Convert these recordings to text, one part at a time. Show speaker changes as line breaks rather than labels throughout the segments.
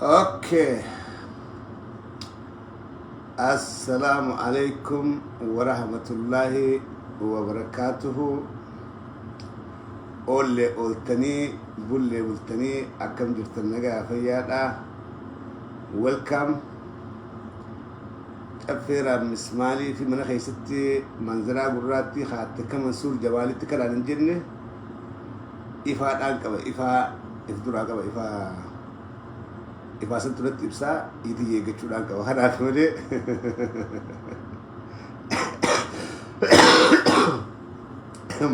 Okay. Assalaamu alaikum wa rahmatullahi wa barakaatuhu. Oollee ooltanii, bullee bultanii, akkam jirtan? Nagaa fayyaadha. Welcome. Caffeeraan mismaalii fi mana keessatti manzaraa gurraattii kaatte akka Mansuur Jamaalitti kanaan hin jenne. Ifaadhaan qaba, ifaa if duraa qaba, ifaa ifaa san turatti ibsaa itti eeggachuudhaan qaba. Kanaaf malee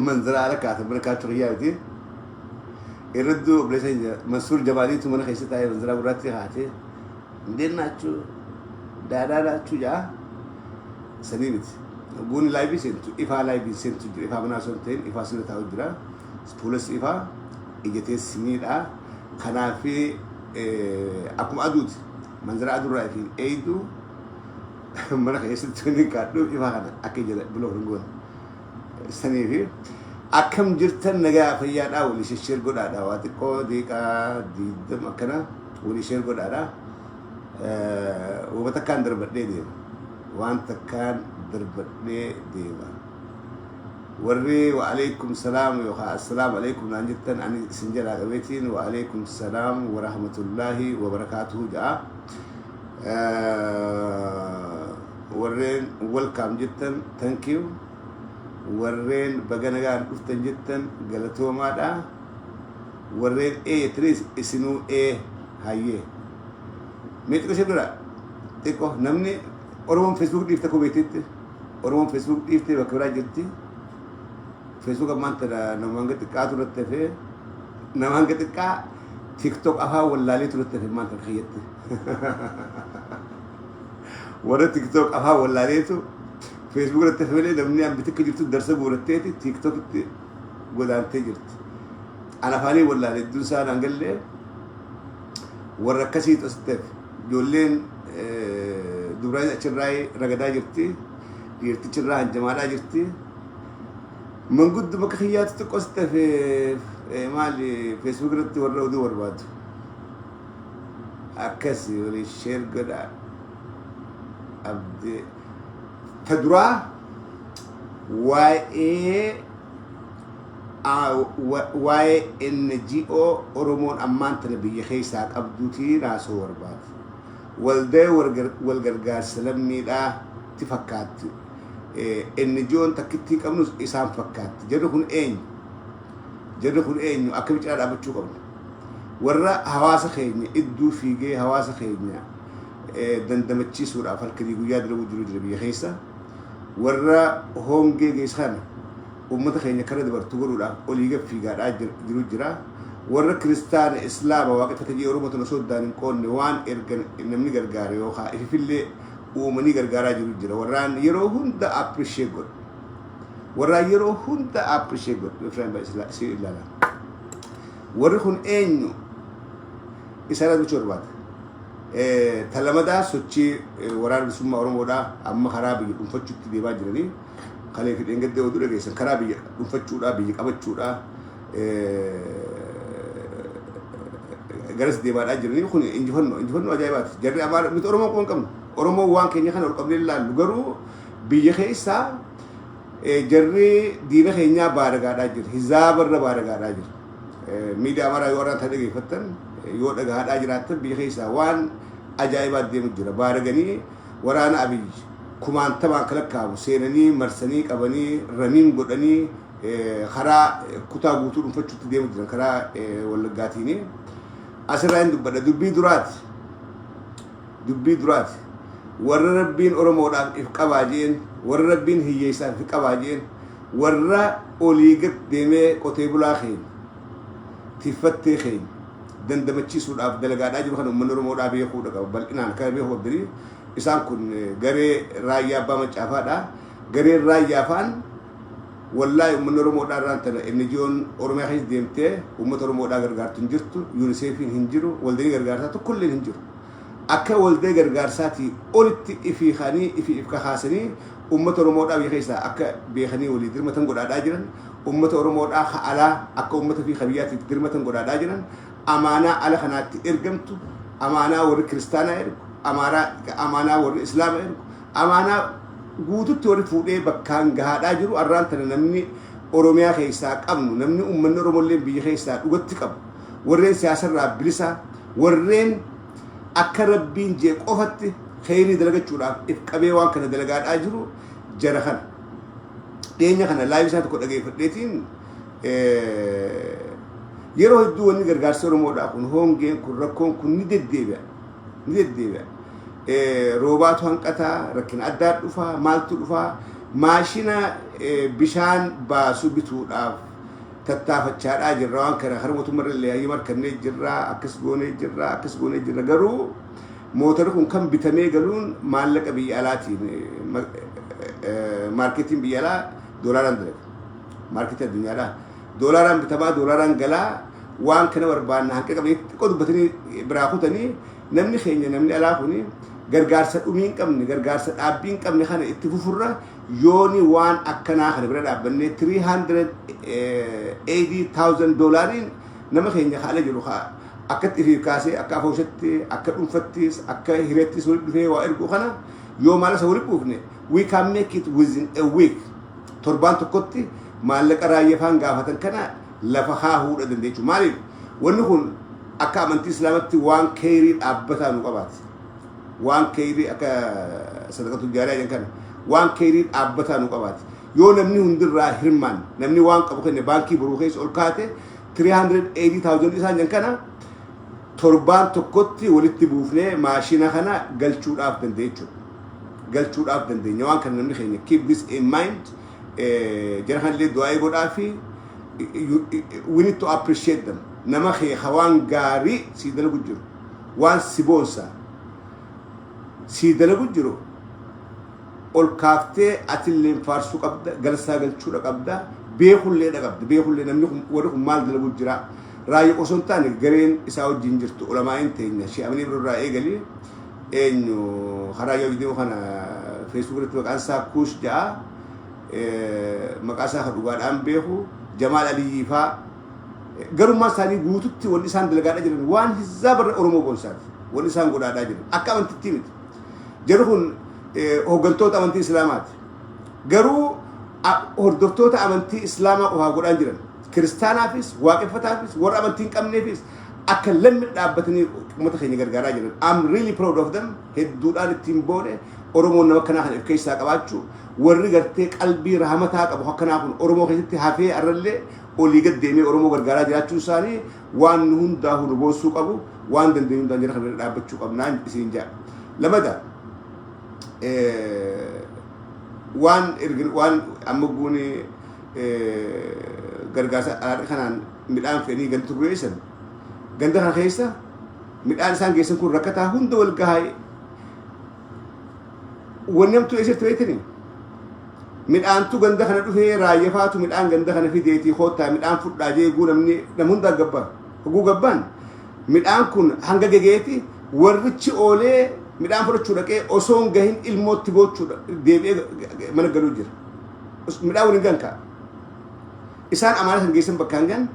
manzaraa ala kaatan mana kaachuu kiyyaa miti. Irradduu obboleessa keenya Mansuur Jamaaliitu mana keessa taa'ee manzaraa gurraattii kaatee እንዴት ናችሁ ዳዳ ናችሁ jaa sanii miti. Guuni live seentu ifaa live seentu jira. Ifaa manaa osoo hin ta'in ifaa sirra taa'u jira. Fuulas ifaa ija teessi miidhaa. Kanaaf akkuma aduuti manzara aduurraa ifiin eeydu mana keessatti wanni kaadhu ifaa kana akka ija buloo hin goone. Sanii fi akkam jirtan? Nagaa fayyaadhaa? Walii share godhaadha. Waa xiqqoo daqiiqaa 20 akkana walii share godhaadha. Waan takkaan darbadhee deema. Waan takkaan darbadhee deema. Warri wa'alaikum salaam yookaan assalaamu alaikum naan jettan, ani isin jalaa qabeetiin wa'alaikum salaam wa rahmatullaahi wa barakaatuhu ja'a. Warreen welcome jettan, thank you. Warreen baga nagaan dhuftan jettan, galatoomaadha. Warreen ee jettanis isinuu ee hayyee. Mee xiqqoo ishee dura xiqqoo namni Oromoon Facebook dhiifte akkuma beektetti Oromoon Facebook dhiiftee bakka biraa jirti. Facebook ammaan tana nama hanga xiqqaatu irratti hafee, nama hanga xiqqaa TikTok afaan wallaaleetu irratti hafe ammaan tana kiyyatti. Warra TikTok afaan wallaaleetu Facebook irratti hafe malee namni hambi xiqqa jirtu darsa guuratteeti TikTokitti godaantee jirti. An afaanii wallaalee hedduun isaa naan gallee warra akkasiitu asitti hafe. Ijoolleen dubaraa achirraa ragadaa jirti. Dhiirtichirraa hanjamaadhaa jirti. Manguddoo bakka kiyyaatu xiqqoo asitti hafe. Maali, Facebook irratti warra oduu barbaadu. Akkas walii share godhaa. Abdii. Ta duraa waa'ee NGO Oromoon ammaan tana biyya keessaa qabduutiin haasoo barbaada. Waldaa wal gargaarsa lammiidhaa ti fakkaatti. NGO'n takkittii qabnus isaan fakkaatti. Jarri kun eenyu? Jarri kun eenyu? Akkamitti cinaa dhaabbachuu qabna? Warra hawaasa keenya idduu fiigee hawaasa keenya dandamachiisuudhaaf halkanii guyyaa dalaguu jiru jira biyya keessa. Warra hongee geessa kana uummata keenya karra dabartu godhuudhaaf olii gad fiigaadhaa jiru jira. Warra kiristaana, islaama, waaqeffata jee Oromoo tana osoo addaan hin qoodne waan erga namni gargaare yookaan ififillee uumanii gargaaraa jiru jira. Warraan yeroo hunda appreciate godhu. Warraan yeroo hunda appreciate godhu. Ifraan si ilaala. Warri kun eenyu? Isaan gochuu barbaada. Talamadaa sochii waraana bilisummaa Oromoodhaa amma karaa biyya dhuunfachuutti deemaa jiranii kalee fi dheengaddee oduu dhageessan, karaa biyya dhuunfachuudhaa, biyya qabachuudhaa garas deemaadhaa jiranii. Kun injifannoo ajaa'ibaati. Jarri Amaara miti, Oromoo quban qabnu. Oromoo waan keenya kana ol qabnee ilaallu garuu biyya keessaa jarri diina keenyaa baaragaadhaa jira. Hizaabarra baaragaadhaa jira. Miidiyaa Amaaraa yoo warraan dhageeffattan, yoo dhagahaadhaa jiraattan, biyya keessaa waan ajaa'ibaa deemu jira. Baaraganii waraana Abiyyi kumaantamaan kan lakkaa'amu seenanii marsanii qabanii ramiin godhanii karaa kutaa guutuu dhuunfachuutti deemu jiran karaa Wallaggaatiini. Asirraa hin dubbadha, dubbii duraati. Dubbii duraati. Warra Rabbiin Oromoodhaaf if qabaa jeen, warra Rabbiin hiyyeessaaf if qabaa jeen, warra olii gad deemee qotee bulaa keenya, tiffattee keenya dandamachiisuudhaaf dalagaadhaa jiru kana uummanni Oromoodhaa beekuudha qaba. Bal'inaan kana beekuu qabdanii, isaan kun garee Raayyaa Abbaa Maccaafaadha. Gareen Raayyaa faan wallaahi uummanni Oromoodhaa irraan tana NGO'n Oromiyaa keessa deemtee uummata Oromoodhaa gargaartu hin jirtu. UNICEFiin hin jiru. Waldaan gargaarsaa tokkollee hin jiru. Akka waldaa gargaarsaatii olitti ifii kaanii ifii if kakaasanii uummata Oromoodhaa biyya keessaa akka beekanii walii dirmatan godhaadhaa jiran. Uummata Oromoodhaa ka alaa akka uummata fi kabiyyaatiif dirmatan godhaadhaa jiran. Amaanaa ala kanaatti ergamtu Amaanaa warri kiristaanaa ergu, amaanaa warri islaama ergu, amaanaa guututti warri fuudhee bakkaan gahaadhaa jiru. Arraan tana namni Oromiyaa keessaa qabnu, namni uummanni Oromollee biyya keessaa dhugatti qabu, warreen siyaasarraa bilisa, warreen akka Rabbiin jee qofatti kheyrii dalagachuudhaaf if qabee waan kana dalagaadhaa jiru jara kana. Dhiyeenya kana live isaa tokko dhageeffadheetiin, yeroo hedduu wanni gargaarsa Oromoodhaa kun, hongeen kun, rakkoon kun ni deddeebi'a. Ni deddeebi'a. Roobaatu hanqataa, rakkina addaa dhufaa, maaltu dhufaa, maashina bishaan baasu bituudhaaf tattaafachaadhaa jirra. Waan kana karaa mootummaa illee hayyama harkannee jirra, akkas goonee jirra, akkas goonee jirra. Garuu mootorri kun kan bitamee galuun maallaqa biyya alaatiin, marketiin biyya alaa doolaaraan dalaga. Marketii addunyaadhaa. Doolaaraan bitamaa, doolaaraan galaa. Waan kana barbaanna, hanqa qabanii xiqqoo dubbatanii biraa kutanii. Namni keenya, namni alaa kuni gargaarsa dhumii hin qabne, gargaarsa dhaabbii hin qabne kana itti fufurra, yooni waan akkanaa kana bira dhaabbannee 380,000 doolaariin nama keenya haala jiru akkatti ifiif kaasee, akka afooshatti, akka dhuunfattis, akka hireettis walitti dhufee waa ergu kana yoo maal isa walitti buufne, we can make it within a week. Torbaan tokkotti maallaqa raayyaa faan gaafatan kana lafa kaahuudha dandeechu. Maaliif? Wanni kun akka amantii islaamatti waan keeyrii dhaabbataa nu qabaati. Waan keeyrii akka sadaqatu jaariyaa jedhan kana waan keeyrii dhaabbataa nu qabaati. Yoo namni hundirraa hirmaan, namni waan qabu kenne, baankii boruu keessa ol kaate, 380,000 isaan jedhan kana torbaan tokkotti walitti buufnee maashina kana galchuudhaaf dandeechuudha. Galchuudhaaf dandeenya. Waan kana namni keenya keep this in mind. Jara kanallee du'aa godhaa fi we need to appreciate them. Nama kee waan gaarii sii dalagu jiru, waan si boonsa sii dalagu jiru ol kaaftee atillee faarsuu qabda, galsaa galchuudha qabda, beekullee qabda. Beekullee namni kun, warri kun maal dalagu jira. Raayyaa osoo hin taane gareen isaa wajjin jirtu, ulamaa'in teenya shi'amanii biroo eegalii eenyu karaa yoo deemu kana Facebook irratti maqaan isaa Kuush ja'a, maqaa isaa kan dhugaadhaan beeku Jamaal Aliyyii faa, garummaa isaanii guututti wanni isaan dalagaadhaa jiran waan hizaa barra Oromoo boonsaati. Wanni isaan godhaadhaa jiran akka amantitti miti. Jarri kun hooggantoota amantii Islaamaati. Garuu hordoftoota amantii Islaamaa qofaa godhaan jiran. Kiristaanaafis, waaqeffataafis, warra amantii hin qabneefis akka lammi dhaabbatanii uummata keenya gargaaraa jiran. I'm really proud of them. Hedduudhaan ittiin boone. Oromoon nama akkanaa kana of keessaa qabaachuu, warri gartee qalbii rahamataa qabu akkanaa kun Oromoo keessatti hafee arrallee olii gad deemee Oromoo gargaaraa jiraachuun isaanii waan nu hundaa nu boonsuu qabu. Waan dandeenyu hundaan jara kana dhaabbachuu qabnaan isiin jedha. Lamada, waan waan amma guuni gargaarsa alaa kanaan midhaan fe'anii ganda tokko geessan, ganda kana keessa midhaan isaan geessan kun rakkataa hunda wal gahaa. Wanni hamtuu eessatti beektanii? Midhaantu ganda kana dhufee, raayyafaatu midhaan ganda kana fideetii, koottaa midhaan fudhaa jeeguu, namni nama hundaa gabbaan hoguu gabbaan midhaan kun hanga gegeeti warrichi oolee midhaan fudhachuu dhaqee osoo hin gahin ilmootti boochuudha deebi'ee mana galuu jira. Midhaan waliin gan ka'a. Isaan amaana san geessan bakka hangan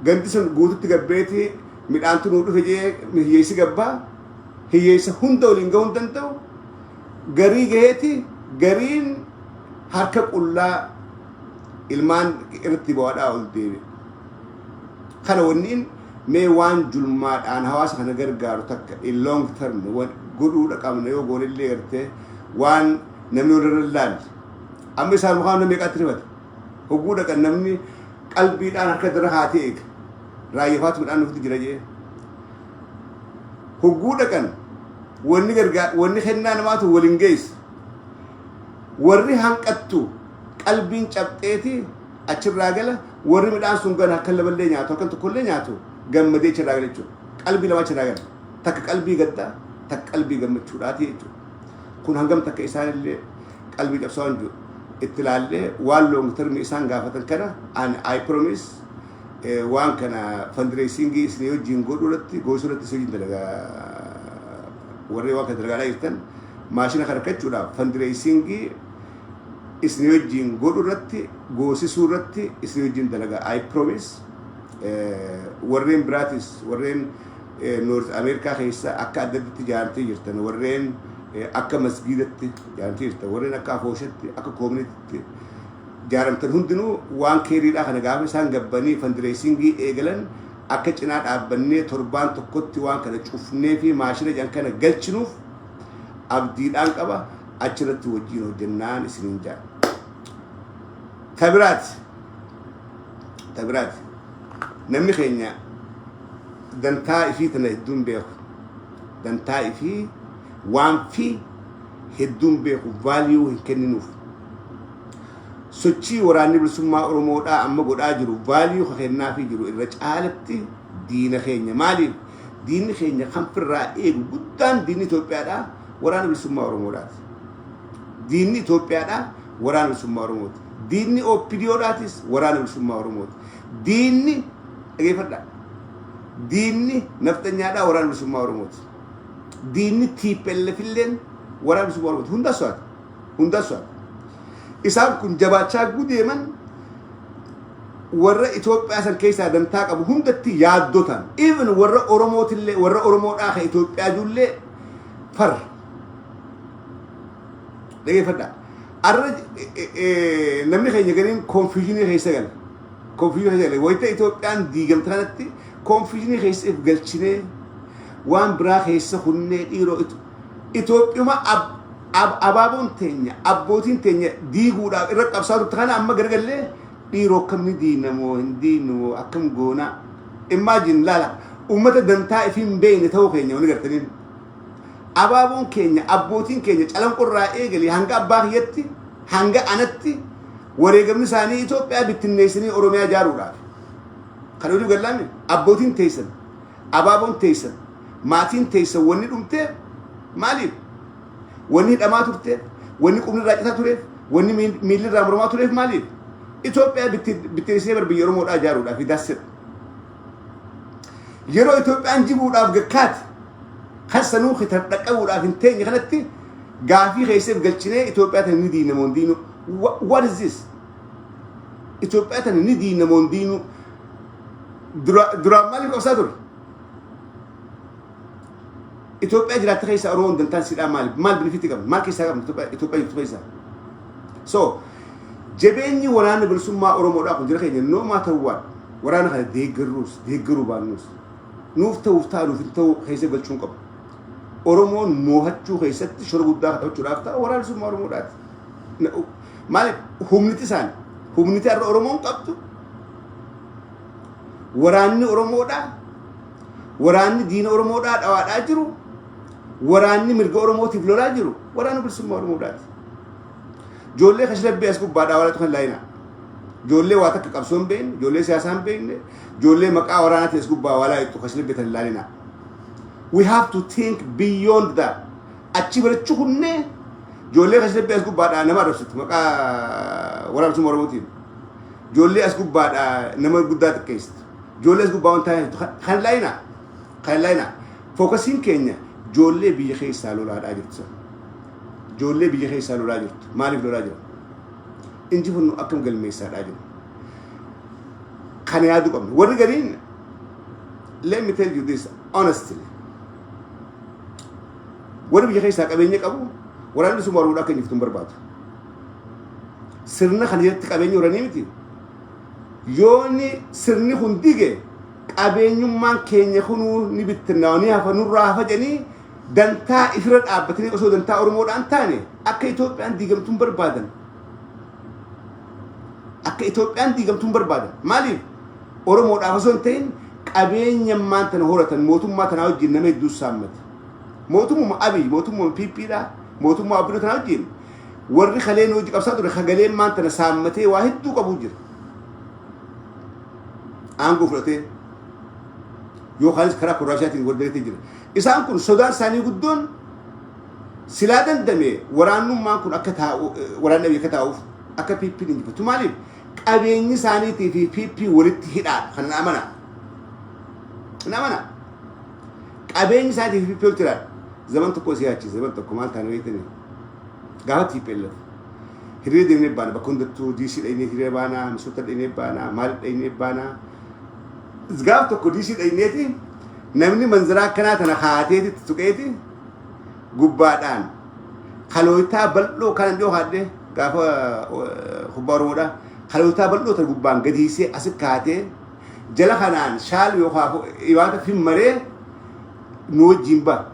gandi sun guututti gabbeeti, midhaantu nuu dhufe jee hiyyeessi gabbaa, hiyyeessa hunda waliin gahuu hin danda'u. Garii gaheeti, gariin harka qullaa ilmaan irratti bu'aadhaa ol deebi'e. Kana wanniin mee waan julmaadhaan hawaasa kana gargaaru takka in long term godhuudha qabna. Yoo goonillee gartee waan namni walirra laalle amma isaan mukaan namni meeqaatti rifata. Hogguu dhaqan namni qalbiidhaan harka dara haatee eega, raayyafaatu midhaan nuufti jira jee. Hogguu dhaqan wanni gargaar, wanni kennaa namaatu waliin geessu, warri hanqattu qalbiin cabxeeti achirraa gala. Warri midhaan sun gana akka lamallee nyaatu, akka tokkollee nyaatu gammadee achirraa gala jechuudha. Qalbii lama achirraa gala. Takka qalbii gaddaa, takka qalbii gammachuudhaati jechuudha. Kun hangam takka isaanillee qalbii cabsaa waan jiru itti ilaallee waan long term isaan gaafatan kana and I promise waan kana fundraisingii isinii wajjin godhuu irratti, goosuu irratti isin wajjin dalagaa. Warreen waan kana dalagaadhaa jirtan, maashina kana argachuudhaaf fundraisingii isinii wajjin godhuu irratti, goosisuu irratti isinii wajjin dalagaa, I promise. Warreen biraatis, warreen North America keessa akka adda addaatti ijaaramtee jirtan, warreen akka masgiidatti ijaaramtee jirtan, warreen akka afooshatti, akka communitytti ijaaramtan hundinuu, waan keeriidhaa kana gaafa isaan gabbanii fundraisingii eegalan akka cinaa dhaabbannee torbaan tokkotti waan kana cufnee fi maashina jedhan kana galchinuuf abdiidhaan qaba. Achirratti wajjiin hojjennaan isiniin jaa. Tabiraati. Tabiraati. Namni keenya dantaa ifii tana hedduun beeku. Dantaa ifii waan fi hedduun beeku, value hin kenninuuf. Sochii waraanni bilisummaa Oromoodhaa amma godhaa jiru value ka kennaafii jiru irra caalatti diina keenya. Maaliif? Diinni keenya kan firraa eegu guddaan, diinni Itoophiyaadhaa, waraana bilisummaa Oromoodhaati. Diinni Itoophiyaadhaa waraana bilisummaa Oromooti. Diinni OPDOdhaatis waraana bilisummaa Oromooti. Diinni, dhageeffadhaa. Diinni nafxanyaadhaa waraana bilisummaa Oromooti. Diinni TPLF illeen waraana bilisummaa Oromooti. Hunda so'ata. Hunda so'ata. Isaan kun jabaachaa gudeeman warra Itoophiyaa san keessaa dantaa qabu hundatti yaaddotan. Even warra Oromootillee, warra Oromoodhaa kan Itoophiyaa jirullee farra. Dhageeffadhaa. Arra namni keenya gariin confusionii keessa gala. Confusionii keessa gala. Wayita Itoophiyaan diigamte kanatti confusionii keessa if galchinee waan biraa keessa hunnee, dhiiroo, Itoophiyuma abaaboon teenya, abbootiin teenya diiguudhaaf irra qabsaa turte kana amma garagallee, dhiiroo, akkam ni diinamoo hin diinamoo, akkam goonaa? Imagine, laala, ummata dantaa ifii hin beekne ta'uu keenya wani gartaniin. Abaaboon keenya, abbootiin keenya calanqorraa eegalee hanga abbaa kiyyatti, hanga anatti wareegamni isaanii Itoophiyaa bittinneessanii Oromiyaa ijaaruudhaaf. Kan oduu gallaame abbootiin teessan, abaaboon teessan, maatiin teessan wanni dhumtee maaliif? Wanni hidhamaa turteef, wanni qubni irraa citaa tureef, wanni miilli irraa muramaa tureef maaliif? Itoophiyaa bittinneessanii bar biyya Oromoodhaa ijaaruudhaaf, that's it. Yeroo Itoophiyaan jiguudhaaf gakkaate kan sanuu kitan dhaqqabuudhaaf hin teenye kanatti gaafii keesseef galchinee Itoophiyaa tana ni diinamoo hin diinu? What is this? Itoophiyaa tana ni diinamoo hin diinu? Duraan maaliif qabsaa ture? Itoophiyaa jiraatte keessa Oromoon dantaan sidhaa maaliif? Maal benefitii qabna? Maal keessaa qabna Itoophiyaa jirtu keessaa? So, jabeenyi waraana bilisummaa Oromoodhaa kun, jira keenya, no matter what, waraana kana deeggarruus deeggaruu baannuus, nuuf ta'uuf ta'anuuf hin ta'u keessa galchuun qabu. Oromoon moohachuu keessatti shora guddaa taphachuudhaaf ta'a waraana bilisummaa Oromoodhaati. Maaliif? Humniti isaan, humniti har'a Oromoon qabdu, waraanni Oromoodhaa, waraanni diina Oromoodhaa dhawaadhaa jiru, waraanni mirga Oromootiif lolaa jiru waraana bilisummaa Oromoodhaati. Ijoollee kashlabbee as gubbaadhaa walaatu kan laayinaa. Ijoollee waa takka qabsoo hin beekne, ijoollee siyaasaa hin beekne, ijoollee maqaa waraanaatiin as gubbaa walaa jettu kashlabbee tan laalinaa. We have to think beyond that. Achi barachuu kunnee ijoollee kashlabbee as gubbaadhaa nama arrabsitu maqaa waraana bilisummaa Oromootiin. Ijoollee as gubbaadhaa nama guddaa xiqqeessitu. Ijoollee as gubbaa waan taa'eef kan laayinaa. Kan laayinaa. Focusiin keenya ijoollee biyya keessaa lolaadhaa jirtu sana. Ijoollee biyya keessaa lolaa jirtu. Maaliif lolaa jiru? Injifannoo akkam galmeessaadhaa jiru? Kana yaaduu qabna. Warri gariin, let me tell you this honestly. Warri biyya keessaa qabeenya qabu waraanni bilisummaa Oromoodhaa akka injifatu hin barbaadu. Sirna kana jalatti qabeenya horanii miti. Yooni sirni kun dige qabeenyummaan keenya kunuu ni bittinnaa, ni hafa, nurraa hafa jedhanii dantaa ifirra dhaabbatanii osoo dantaa Oromoodhaan taane akka Itoophiyaan diigamtuu hin barbaadan. Akka Itoophiyaan diigamtuu hin barbaadan. Maaliif? Oromoodhaaf osoo hin ta'in qabeenya ammaan tana horatan mootummaa tanaa wajjin nama hedduu saammate. Mootummuma Abiy, mootummuma PPdha, mootummaa Abduu tanaa wajjin warri kaleen hojii qabsaa ture kagaleen maan tana saammatee waa hedduu qabu jira. Aangoo fudhatee yookaanis karaa corruptionaatiin wal jira. Isaan kun sodaan isaanii guddoon silaa dandame waraannummaan kun akka taa'u, waraanni Abiy akka taa'uuf, akka PP'n injifatu. Maaliif? Qabeenyi isaaniitii fi PP walitti hidhaadha. Kana na amana. Na amana. Qabeenyi isaatii fi PP walitti hidhaadha. Zaman tokko si yaachisa. Zaman tokko maal taane beektanii? Gaafa TPLF. Hiriira deemnee baana, bakka hundattuu DC dhaynee hiriira baanaa, Minnesota dhaynee baanaa, maal dhaynee baanaa. Gaaf tokko DC dhayneeti Namni manzaraa akkanaa tana haateeti tuqeeti gubbaadhaan kalooyitaa bal'oo kanan dhiyoo haadhee gaafa kubbaa Oromoodha. Kalooyitaa bal'oo tana gubbaan gadi hiisee asi kaatee jala kanaan shaal yookaan ibaata fimmaree nu wajjin ba.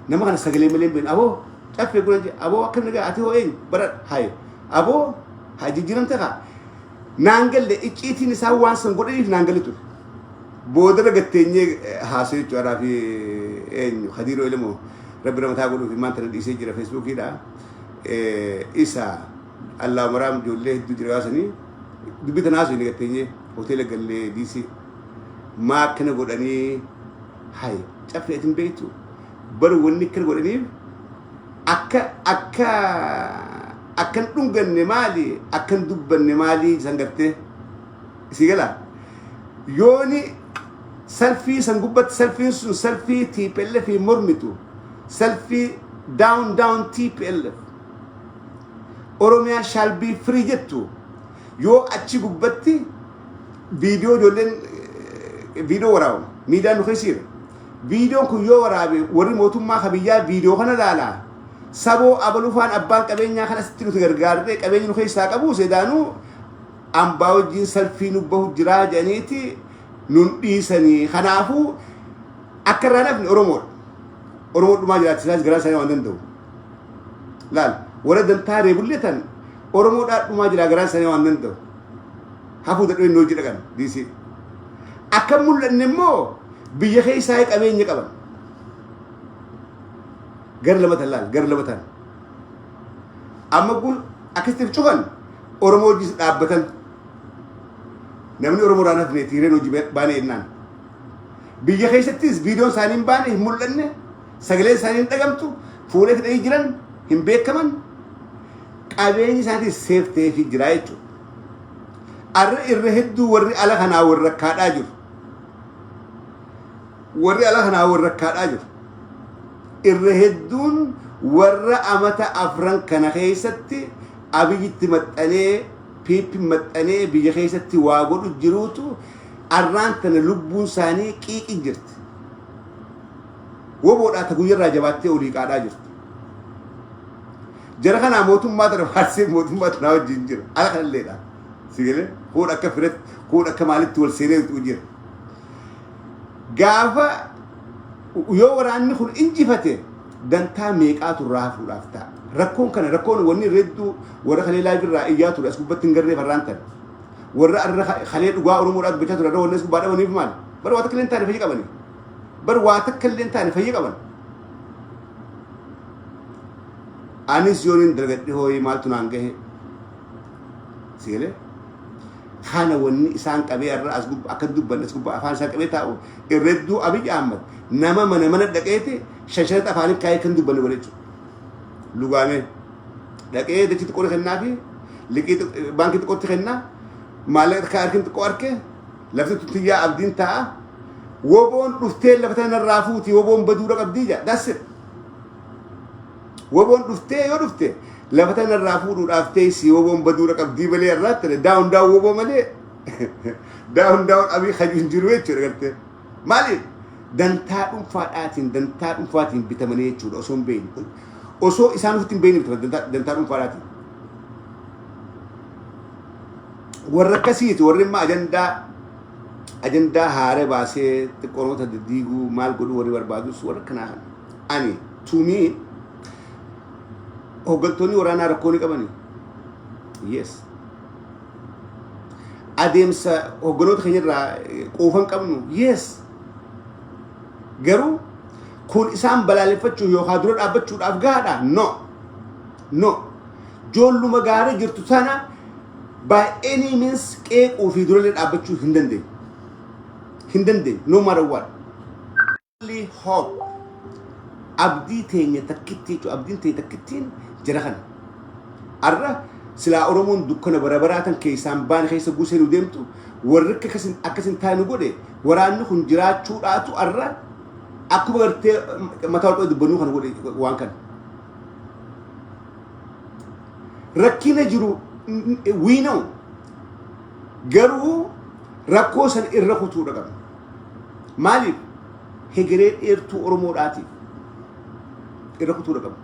Nama kana sagalee malee hin beeknu. Aboo caffee gura jee, aboo akkam nagaa, ati hoo eenyu bara haye, aboo haa jijjiiramte kaa naan galle. Icciitiin isaa waan san godhaniif naan galle ture. Boodarra gatteenyee haasoo jechuudha fi eenyu Hadiiroo Elemoo rabbi ramataa godhuuf maanta tana dhiisee jira Feesbuukiidha. Isa Allah maraam ijoollee hedduu jira gaasanii dubbii tana haasoo inni gatteenyee hoteela gallee diisii maa akkana godhanii haye caffee atin beektu bar wanni akkana godhaniif akka akkan dhunganne maali, akkan dubbanne maali isan gartee isii galaa yooni salfii san gubbatti salfiin sun salfii TPLF mormitu, salfii "Down down TPLF, Oromiyaa shall be free" jettu yoo achi gubbatti viidiyoo ijoolleen viidiyoo waraabamu miidiyaan nu keessiira. Viidiyoon kun yoo waraabe warri mootummaa kabiyyaa viidiyoo kana laalaa saboo abalufaan abbaan qabeenyaa kan asitti nuti gargaarree qabeenya nu keessaa qabu sedaanuu ambaa wajjin salfii nu bahu jiraa jedhaniiti nun dhiisanii. Kanaafuu akka irraa nafni Oromoodha. Oromoo dhumaa jiraachisaas garaa isaanii waan danda'u. Laal, warra dantaa reebullee tan Oromoodhaa dhumaa jiraa garaa isaanii waan danda'u. Hafuu dadhabee inni hojii dhaqan diisii. Akka mul'anne immoo biyya keessaa qabeenya qaban. Gara lama tan laal, gara lama tan. Amma kun akkasitti cufan Oromoo hojii dhaabbatan. Namni Oromoodhaan hafne tiireen hojii baanee jennaan. Biyya keessattis viidiyoon isaanii hin baane, hin mul'anne, sagaleen isaanii hin dhagamtu, fuulee fidanii jiran hin beekaman, qabeenyi isaaniitis safe ta'eefii jira jechuudha. Arra irra hedduu warri ala kanaa warra rakkaadhaa jiru. Warri ala kanaa warra rakkaadhaa jiru. Irra hedduun warra amata 4 kana keessatti Abiyyitti maxxanee, PP maxxanee biyya keessatti waa godhu jiruutu arraan tana lubbuun isaanii qiiqi jirti. Woboodhaa ta guyyarraa jabaattee olii qaadhaa jirti. Jara kanaa mootummaa tana faarsee mootummaa tanaa wajjin jira. Ala kanalleedha. Sigalee kuun akka firatti, kuun akka maalitti wal seenee jira. Gaafa yoo waraanni kun injifate dantaa meeqaatu irraa hafuudhaaf ta'a. Rakkoon kana, rakkoon wanni hedduu warra kalee live irraa iyyaa ture as gubbatti hin garree farraan tana. Warra arra kalee dhugaa Oromoodhaa dubbachaa ture arra wanni as gubbaa dhabaniif maali? Bar waa takka illee hin taane fayya qabani. Bar waa takka illee hin taane fayya qaban. Anis yoon hin dalagadhe hooyi maaltu naan gahe? Sigalee? Kana wanni isaan qabee irra as gubbaa akka dubbanne as gubbaa afaan isaan qabee taa'u irra hedduu Abiy Ahmad nama mana mana dhaqeeti shanshalata afaanii kaayee kan dubbanne godhe jechuudha. Lugaamee dhaqee dachii xiqqoo kennaa fi liqii baankii xiqqootti kennaa, maallaqa akka harkin xiqqoo arke lafti tuttiyyaa abdiin taa'a. Woboon dhuftee lafa tana irraa fuuti, woboon baduudha qabdii jaa. That's it. Woboon dhuftee yoo dhufte lafa tana irraa fuudhuudhaaf teessi, woboon baduudha qabdii malee irraatti down down woboo malee down down Abii haju hin jiru jechuudha gartee. Maaliif? Dantaa dhuunfaadhaatiin, dantaa dhuunfaatiin bitamanii jechuudha osoo hin beekne. Osoo isaan ofitti hin beekne bitaman dantaa dhuunfaadhaatiin. Warra akkasiiti warri immoo ajandaa haara baasee xiqqoonota diddiiguu maal godhuu warri barbaadus warra akkanaa kana. Ani tuumii hooggantoonni waraanaa rakkoo ni qabani. Yes. Adeemsa hoogganoota keenya irraa quufan qabnu. Yes. Garuu kun isaan balaaleffachuu yookaan dura dhaabbachuudhaaf gahaadha? No. No. Joolluma gaarii jirtu sana by any means qeequu fi durallee dhaabbachuu hin dandeenye. Hin dandeenye. No matter what. Only hope, abdii teenya takkitti jechuudha. Abdiin teenya takkittiin jara kana. Arra silaa Oromoon dukkana bara baraa tan keessaan baane keessa gusee nu deemtu warri akka akkasin taane nu godhe waraanni kun jiraachuudhaatu arra akkuma gartee mataa ol dubbannuu kana godhe waan kana. Rakkina jiru we know, garuu rakkoo san irra kutuudha qabna. Maaliif? Hegeree dheertuu Oromoodhaatiif irra kutuudha qabna.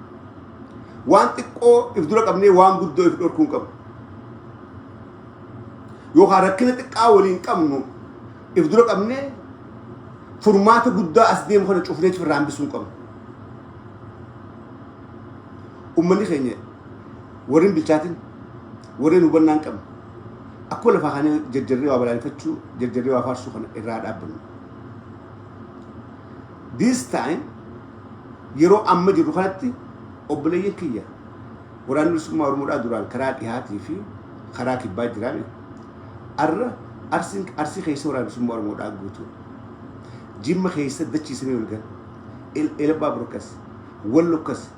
Waan xiqqoo if dura qabnee waan guddoo if dhorkuu hin qabnu. Yookaan rakkina xiqqaa waliin qabnu if dura qabnee furmaata guddaa as deemu kana cufnee ofirraa hambisuu hin qabnu. Uummanni keenya warreen bilchaatin, warreen hubannaa hin qabne, akkuma lafaa kaanee jarjarree waa balaaleffachuu, jarjarree waa faarsuu kana irraa dhaabbannu. This time, yeroo amma jirru kanatti, obboleeyyan kiyya, Waraanni Bilisummaa Oromoodhaa duraan karaa dhihaatii fi karaa kibbaa jiraame. Arra Arsiin, Arsii keessa Waraana Bilisummaa Oromoodhaa guutuu. Jimma keessa dachiisamee ol gala. Elabbaa Burkas, Wallokkas,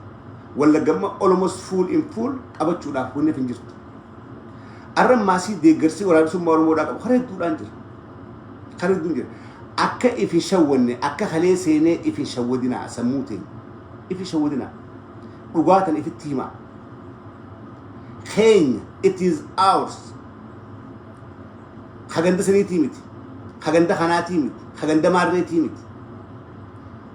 Wallagamma almost full in full qabachuudhaaf wanni hin jirtu. Arra maasii deeggarsi Waraana Bilisummaa Oromoodhaa qabu karaa hedduudhaan jira. Karaa hedduun jira. Akka if hin shawwanne, akka kalee seenee if hin shawwadinaa sammuu teenya. If hin shawwadinaa. Dhugaatan ifitti himaa. Keenya, it is ours. Kaganda saniitii miti. Kaganda kanaatii miti. Kaganda maarreetii miti.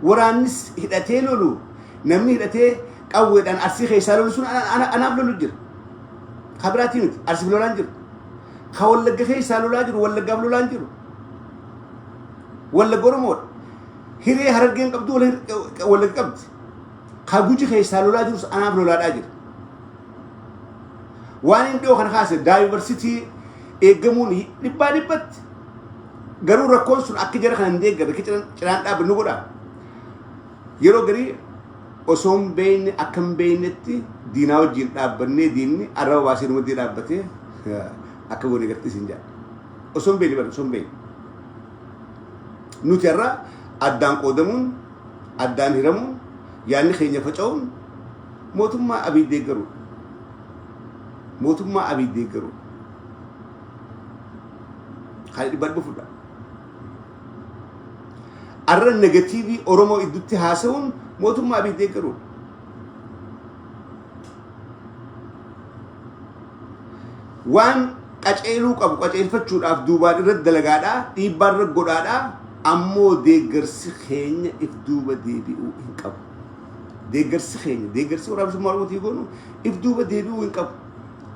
Waraannis hidhatee lolu, namni hidhatee qawweedhaan Arsii keessaa lolu sun anaaf lolu jira. Ka biraatii miti. Arsiif lolaan jiru. Ka Wallagga keessaa lolaa jiru Wallaggaaf lolaan jiru. Wallagga Oromoodha. Hiree Harargeen qabdu Wallagga qabdi. Ka Guji keessaa lolaa jirus anaaf lolaadhaa jira. Waan inni dhiyoo kana kaase, diversity eeggamuun dhibbaa dhibbatti, garuu rakkoon sun akka jara kana hin deeggarre, akka cinaan dhaabbannu godha. Yeroo garii osoo hin beekne, akka hin beeknetti diinaa wajjin dhaabbannee, diinni arraba baasee numatti dhaabbatee akka goone gartee siin jedha. Osoo hin beekne bara, osoo hin beekne. Nuti har'a addaan qoodamuun, addaan hiramuun, yaadni keenya faca'uun mootummaa Abiy deeggaruudha. Mootummaa Abiy deeggaruudha. Kan dhibba dhibba fudha. Arra negative Oromoo iddutti haasa'uun mootummaa Abiy deeggaruudha. Waan qaceeluu qabu qaceelfachuudhaaf duubaan irratti dalagaadhaa, dhiibbaa irra godhaadhaa, ammoo deeggarsi keenya if duuba deebi'uu hin qabu. Deeggarsi keenya, deeggarsi Waraana Bilisummaa Oromootii goonu if duuba deebi'uu hin qabu.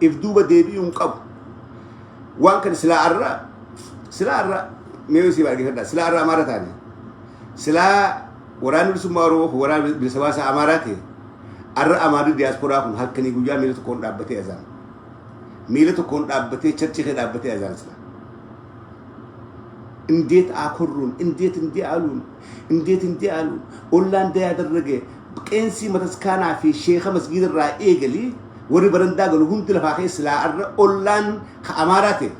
If duuba deebi'uu hin qabu. Waan kana silaa arra mee isii argifadha, silaa arra Amaara taane, silaa Waraanni Bilisummaa Oromoo kun waraana bilisa baasaa Amaaraa ta'e, arra Amaarri diyaasporaa kun halkanii guyyaa miila tokkoon dhaabbatee azaan. Miila tokkoon dhaabbatee church kee dhaabbatee azaan sila. እንዴት አኮሩን፣ እንዴት እንዲህ አሉን፣ እንዴት እንዲህ አሉን፣ ኦላ እንደ ያደረገ qeensii mataskaanaa fi sheeka masgiida irraa eegalii warri barandaa galu hundi lafaa keessa, silaa arra ollaan ka Amaaraa ta'e,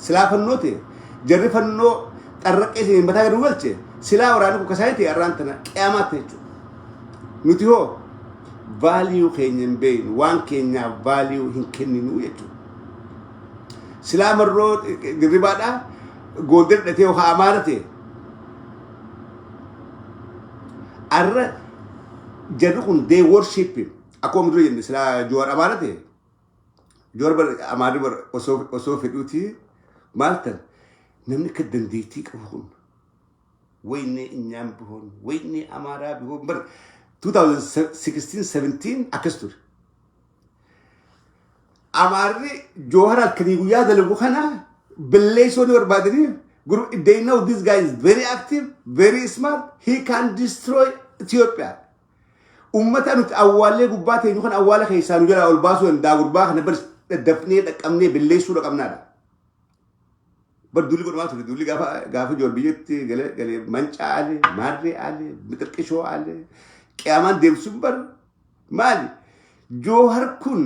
silaa fannoo ta'e, jarri fannoo xarraqee isin mataa gadi galche, silaa waraanni kun kasaayee ta'e, arraan tana qiyaamaa ta'e jechuudha. Nuti hoo value keenya hin beeknu, waan keenyaaf value hin kenninu jechuudha. Silaa Marroo Dirribaadhaa Goondar hidhatee yookaan Amaara ta'e, arra jarri kun they worship him. Akkuma dura jenne, silaa Jowaar Amaara ta'e, Jowaar bar Amaarri bar osoo fedhuuti maal tan namni akka dandeettii qabu kun, ወይኔ እኛም ቢሆን፣ ወይኔ አማራ ቢሆን bar 2016 17 akkas ture. Amaarri Joohar halkanii guyyaa dalagu kana balleessoo ni barbaadanii. They know this guy is very active, very smart, he can destroy Ethiopia. Ummata nuti awwaallee gubbaa teenyu kan awwaala keessaa nu jalaa ol baasuu danda'a gurbaa kana bar, dafnee dhaqqabnee balleessuu dhaqabnaadha. Bar duulli godhamaa ture, duulli gaafa Joor biyyatti galee galee mancaa ale, maarree ale, mixirqishoo ale, qiyaamaan deemsuun bar maali? Joohar kun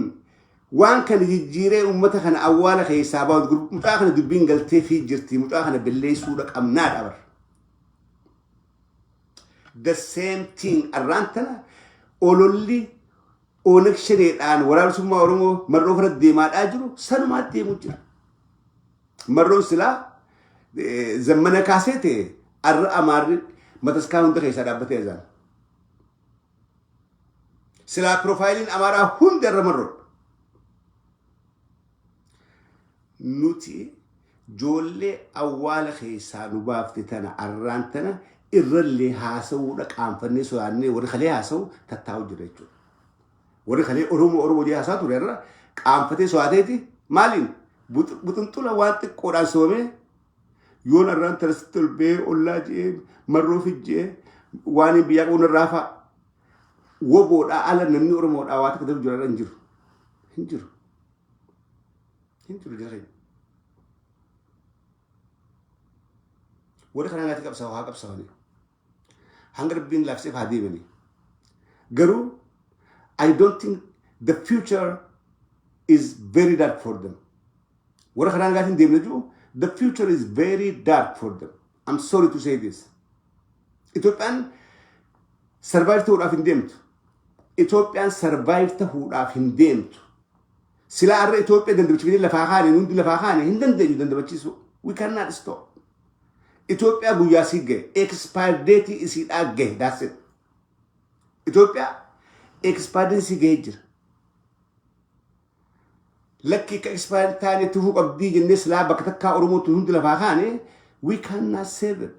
waan kana jijjiiree ummata kana awwaala keessaa bahu, mucaa kana dubbiin galtee fi jirti, mucaa kana balleessuu dhaqabnaadha bar. The same thing arraan tana ololli Oonag Shaneedhaan Waraana Bilisummaa Oromoo Marroo fira deemaadhaa jiru sanumaa deemu jira. Marroon silaa Zammana Kaasee ta'e, arra Amaarri mataskaan hunda keessaa dhaabbatee azaan. Silaa profile iin Amaaraa hundi irra Marroodha. Nuti ijoollee awwaala keessaa nu baafte tana arraan tana Irrallee haasa'uudha qaanfannee sodaannee warri kalee haasa'u tattaa'u jira jechuudha. Warri kalee Oromoo Oromoo jedhee haasaa ture irra qaanfatee sodaateeti maaliin buxunxula waan xiqqoodhaan soomee yoon arraan tarasitti ol ba'ee ollaa je'ee marroo fijje'ee waan hin biyyaa qabu narraa fa'a. Woboodhaa ala namni Oromoodhaa waa takka darbu jira hin jiru. Hin jiru. Hin jiru jira keenya. Warri kanaa naatti qabsaa'u haa qabsaa'anii. Hanga Rabbiin laafseef haa deemanii. Garuu I don't think the future is very dark for them. Warra karaa nagaatiin deemne jiru, the future is very dark for them. I'm sorry to say this. Itoophiyaan survive ta'uudhaaf hin deemtu. Itoophiyaan survive ta'uudhaaf hin deemtu. Silaa har'a Itoophiyaa dandamachiifnee lafaa kaane, hundi lafaa kaane hin dandeenyu dandamachiisuu. We cannot stop. Itoophiyaa guyyaa sii gahe, expire date isiidhaa gahe, that's it. Itoophiyaa expire date sii gahee jira. Lakki akka expire taane tufuu qabdii jennee silaa bakka takkaa Oromoo tun hundi lafaa kaane, we cannot save it.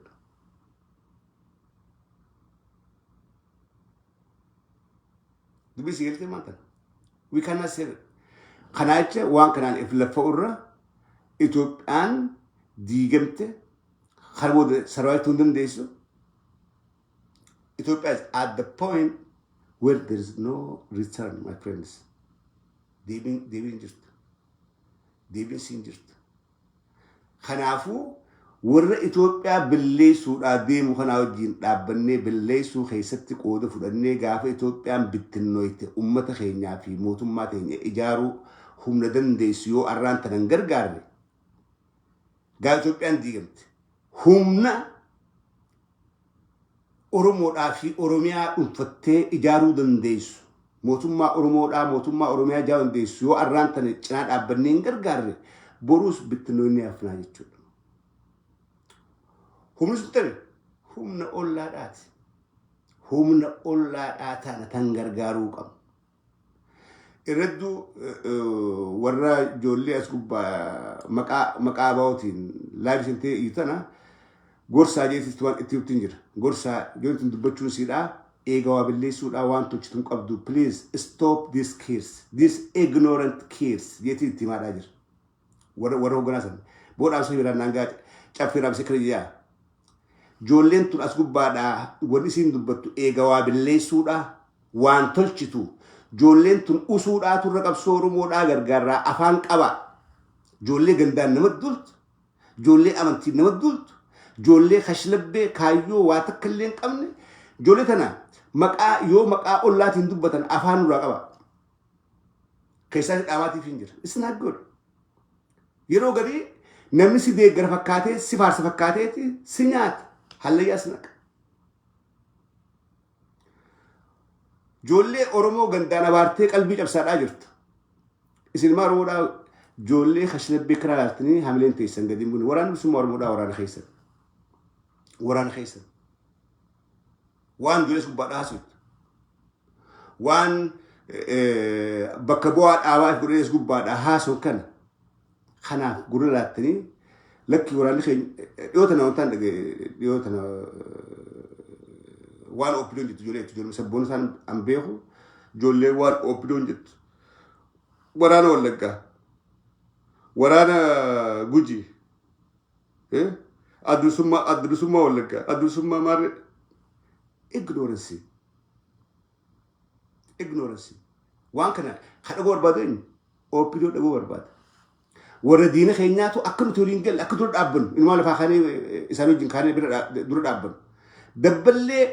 Dubbii si galtee maal tana? We cannot save it. Kanaa jecha waan kanaan if lafa irra Itoophiyaan diigamte, kana booda survive ta'uu hin dandeessu. Ethiopia is at the point where there is no return, my friends. Deebiin deebiin jirtu. Deebiin siin jirtu. Kanaafuu warra Itoophiyaa balleessuudhaa deemu kanaa wajjin dhaabbannee balleessuu keessatti qooda fudhannee, gaafa Itoophiyaan bittinnooyte uummata keenyaa fi mootummaa teenya ijaaruu humna dandeessu yoo arraan tanan gargaarre, gaafa Itoophiyaan diigamte humna Oromoodhaa fi Oromiyaa dhuunfattee ijaaruu dandeessu, mootummaa Oromoodhaa, mootummaa Oromiyaa ijaaruu dandeessu yoo arraan tana cinaa dhaabbannee hin gargaarre, boruus bittinnoonni hafnaa jechuudha. Humni sun tani humna ollaadhaati. Humna ollaadhaa tana tan gargaaruu qabnu. Irradduu warra ijoollee as gubbaa maqaa abaa'ootiin live seentee iyyu tana gorsaa jeetis waan itti himtiin jira. Gorsaa ijoolleen tun dubbachuun siidhaa eega waa balleessuudhaa waan tolchitu hin qabdu, please stop this kids, this ignorant kids jeetiin itti himaadhaa jira. Warra hoogganaa sana. Booda dhaabsee biraan naangaa caffee dhaabsee kana jedhaa. Ijoolleen tun as gubbaadhaa wanni isiin dubbattu eega waa balleessuudhaa waan tolchitu. Ijoolleen tun usuudhaa turre qabsoo Oromoodhaa gargaarraa afaan qaba. Ijoollee gandaan nama dultu, ijoollee amantiin nama dultu, ijoollee kashlabbee kaayyoo waa takka illee hin qabne, ijoollee tana maqaa yoo maqaa ollaatiin dubbatan afaan nurraa qaba. Keessaa dhaamaatiif hin jira. It's not good. Yeroo garii namni si deeggara fakkaatee, si faarsa fakkaateeti si nyaata. Hallayyaa si naqa. Ijoollee Oromoo gandaan abaartee qalbii cabsaadhaa jirtu. Isin ilmaan Oromoodhaa ijoollee kashlabbee karaa laaltanii hamileen teessan gadi hin buune. Waraanni bilisummaa Oromoodhaa waraana keessan. Waraana keessan. Waan ijoollee gubbaadhaa haasoftu. Waan bakka bu'aa dhaabaa if godhanii as gubbaadhaa haasoo kana. Kanaaf gurra laattanii lakki waraanni keenya dhiyoo tana wantaan dhagaye, dhiyoo tana waan OPDOn jettu ijoollee jettu, ijoollee sabboon isaan an beeku, ijoollee waan OPDOn jettu, waraana Wallaggaa, waraana Gujii, adda bilisummaa Wallaggaa, adda bilisummaa maarree, ignorance, ignorance. Waan kana ka dhagoo barbaadu eenyu? OPDO dhagoo barbaada. Warra diina keenyaatu akka nuti waliin galle, akka dura dhaabbannu, inumaa lafaa kaanee isaan wajjin kaanee bira dura dhaabbannu. Dabballee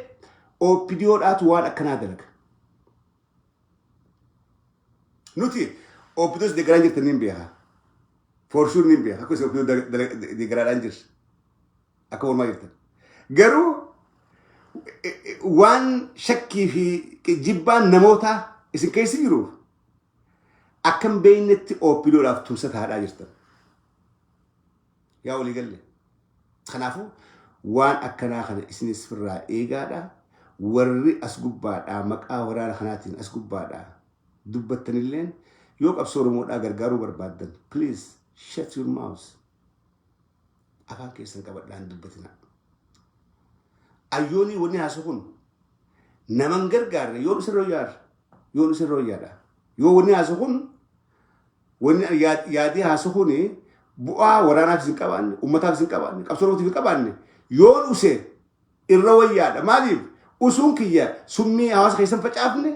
OPDOdhaatu waan akkanaa dalaga. Nuti OPDOs deeggaraa jirtan niin beeka. For sure niin beeka. Akka isin OPDO deeggaraadhaan jirtu. Akka oolmaa jirtan. Garuu waan shakkii fi jibbaan namootaa isin keessa jiruuf akkam beeynetti OPDOdhaaf tumsa taadhaa jirtan. Yaa walii galle. Kanaafuu waan akkanaa kana isinis firraa eegaadha. Warri as gubbaadhaa maqaa waraana kanaatiin as gubbaadhaa dubbattanilleen, yoo qabsoo Oromoodhaa gargaaruu barbaaddan, please shut your mouth. Afaan keessan qabadhaa, hin dubbatinaa. Ayyoonii wanni haasu kun naman gargaarre yoon isirra wayyaadha. Yoon isirra wayyaadha. Yoo wanni haasu kun wanni yaadii haasu kun bu'aa waraanaafis hin qabaanne, uummataafis hin qabaanne, qabsoo Oromootiif hin qabaanne yoon use irra wayyaadha. Maaliif usuun kiyya summii hawaasa keessan facaafne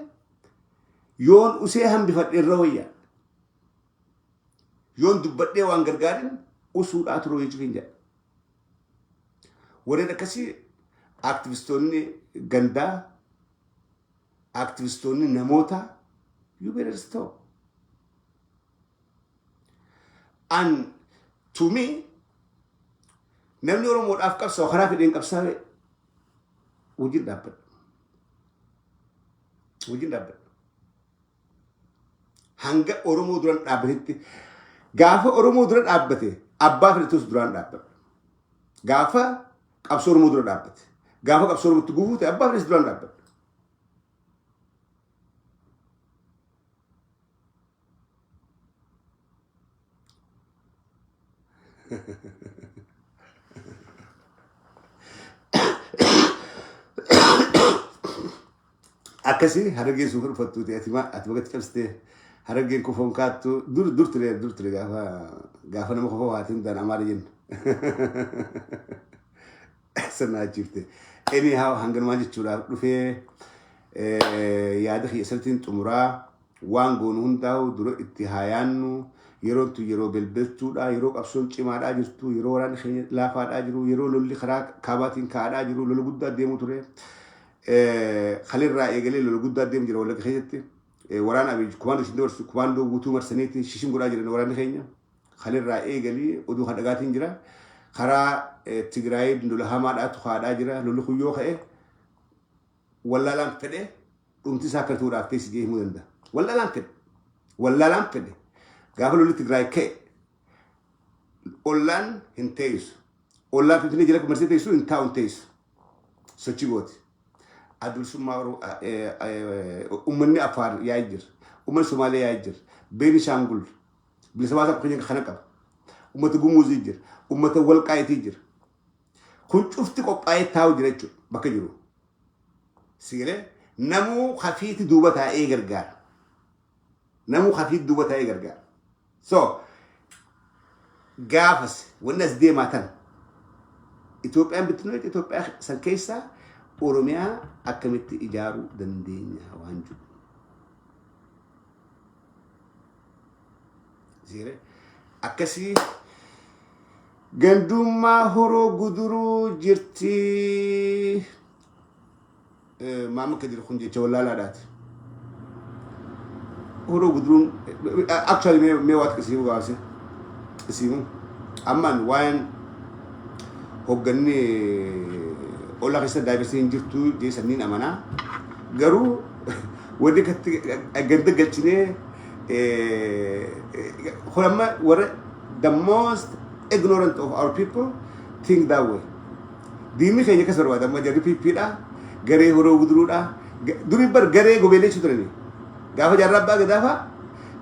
yoon usee hambifadhe irra wayyaadha. Yoon dubbadhee waan gargaarin usuudhaa turuu jechuun hin jedha. Warreen akkasii aktivistoonni gandaa, aktivistoonni namoota, you better stop. And to me, namni Oromoodhaaf qabsaa'u karaa fedheen qabsaa'e wajjin dhaabbadha. Wajjin dhaabbadha. Hanga Oromoo duran dhaabbatetti gaafa Oromoo dura dhaabbate abbaa fedhatus duraan dhaabbadha. Gaafa qabsoo Oromoo dura dhaabbate gaafa qabsoo Oromootti gufuu ta'e abbaa fedhatus duraan dhaabbadha. Akkasii Harargeen suufa dhufattuuti ati ma ati bagatti cabsitee Harargeen kofoon kaattu dur dur ture dur ture gaafa gaafa nama kofoo haati hundaan amaara jennu. Sirna achiifte. Anyhow, hanganumaa jechuudhaaf dhufee yaada kiyya sirriitiin xumuraa. Waan goonu hundaa'u dura itti haa yaannu. Yeroon tun yeroo belbeltuudha, yeroo qabsoon cimaadhaa jirtu, yeroo waraanni keenya laafaadhaa jiru, yeroo lolli karaa kaabaatiin ka'aadhaa jiru, lola guddaa deemuu ture. Kalirraa eegalee lola guddaa deemu jira Wallagga keessatti. Waraana Abiy kumaandoo isin dabarsu kumaandoo guutuu marsaniiti shishin godhaa jiran waraanni keenya. Kalirraa eegalii oduu kan dhagaatiin jira. Karaa Tigraayii lola hamaadhaatu kaa'adhaa jira. Lolli kun yoo ka'e wallaalaan fedhe dhumti isaa akka ta'uudhaaf teessi jee himuu danda'a. Wallaalaan fedhe. Wallaalaan fedhe. Gaafa lolli Tigraay ka'e ollaan hin teessu. Ollaan Finfinnee jala marsee teessu hin taa'u hin teessu. Sochii gooti. Adda Bilisummaa uummanni Affaar yaa'ee jira. Uummanni Somaalee yaa'ee jira. Beenishaangul bilisa baasaa keenya kana qaba. Uummata Gumuuzii jira. Uummata Walqaayitii jira. Kun cufti qophaa'ee taa'u jira jechuudha bakka jiru. Sigalee namuu hafiiti duuba taa'ee gargaara. Namuu hafiiti duuba taa'ee gargaara. So gaafas wanni as deemaa tana Itoophiyaan bittinoo Itoophiyaa san keessaa Oromiyaa akkamitti ijaaruu dandeenya waan jiru. Sigalee akkasii gandummaa Horoo Guduruu jirti. Maama Kadir kun jecha wallaalaadhaati. Horoo Guduruun actually mee waa xiqqisiimu gabaabse isiimu ammaan waa'een hogganni ollaa keessa daayiversii hin jirtu jee sanniin amanaa garuu wanni akkatti ganda galchinee kun amma warra the most ignorant of our people think that way. Diinni keenya akkas barbaada amma jarri PP dha garee Horoo Guduruudha durii bar garee gobeellee jechuu turani gaafa jaarraa abbaa gadaa fa'a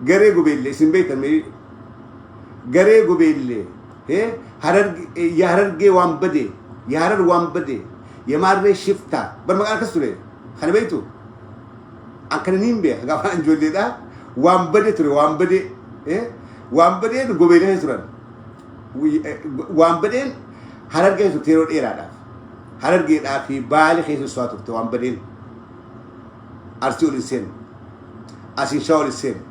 garee gobeellee isin beektan mee garee gobeellee Harargee waan bade Harar waan bade Yamaarree shiftaa bar maqaan akkas ture kana beektu akkana niin beeka gaafa an ijoolleedha waan bade ture waan bade waan badeen gobeellee turan waan badeen Harargee turte yeroo dheeraadhaaf. Harargeedhaa fi Baale keessa so'aa turte waan badeen. Arsii ol hin seenu. Asiin Shawaa ol hin seenu.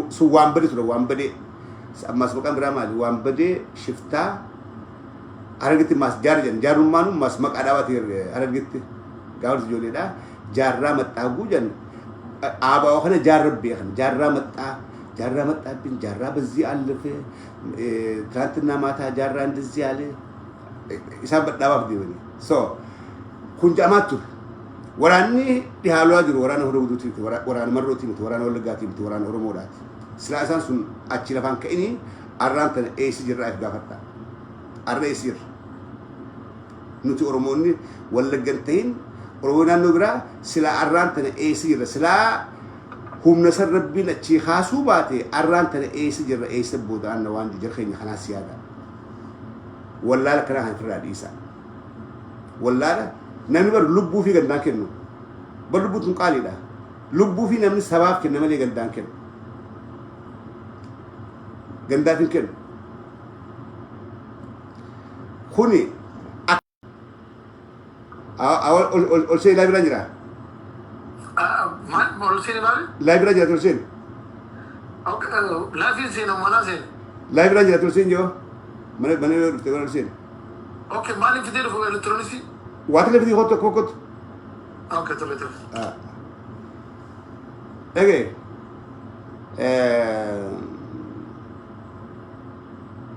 Sun waan badee ture waan badee. Ammas maqaan biraa maali? Waan badee shiftaa Harargetti maas jaarra jedhan. Jaarrummaan maas maqaa dhaabaati Harargetti. Gaafa ijoolleedha. Jaarraa maxxaaguu jedhan. Aabaa'oo kana jaarra beekan. Jaarraa maxxaa. Jaarraa maxxaabbiin jaarraa bazzii allafee. ትናንትና ማታ ጃራ እንደዚህ ያለ isaan badhaabaaf deemanii. So kun jedhamaa ture. Waraanni dhihaalaa jiru waraana Horoo Guduruutii miti, waraana Marrootii miti, waraana Wallaggaatii miti, waraana Oromoodhaati. Silaa isaan sun achi lafaan ka'inii arraan tana eessi jirraa if gaafadha. Arra eessi jirra? Nuti Oromoonni Wallaggan ta'in Oromoo naannoo biraa silaa arraan tana eessi jirra? Silaa humna san Rabbiin achii kaasuu baate arraan tana eessa jirra eessa booda anna waan jara keenya kanaas yaada. Wallaala kanaa kan ofirraa dhiisaa. Wallaala Namni bar lubbuu fi gandaan kennu. Bar lubbuun tun qaaliidha. Lubbuu fi namni sabaaf kenna malee gandaan kennu. Gandaaf hin kennu. Kuni ol seen live irra jira.
Maal ol seeni maali?
Live irra jira, ol seen.
Live seena, manaa seeni.
Live irra jira, ol seen joo. Mana yoo dhufte ol seen.
Okay, maaliif fidee dhufu elektirooniksii?
Waa tole, fidii, kottu kottu.
Okay, tole tole.
Dhagee.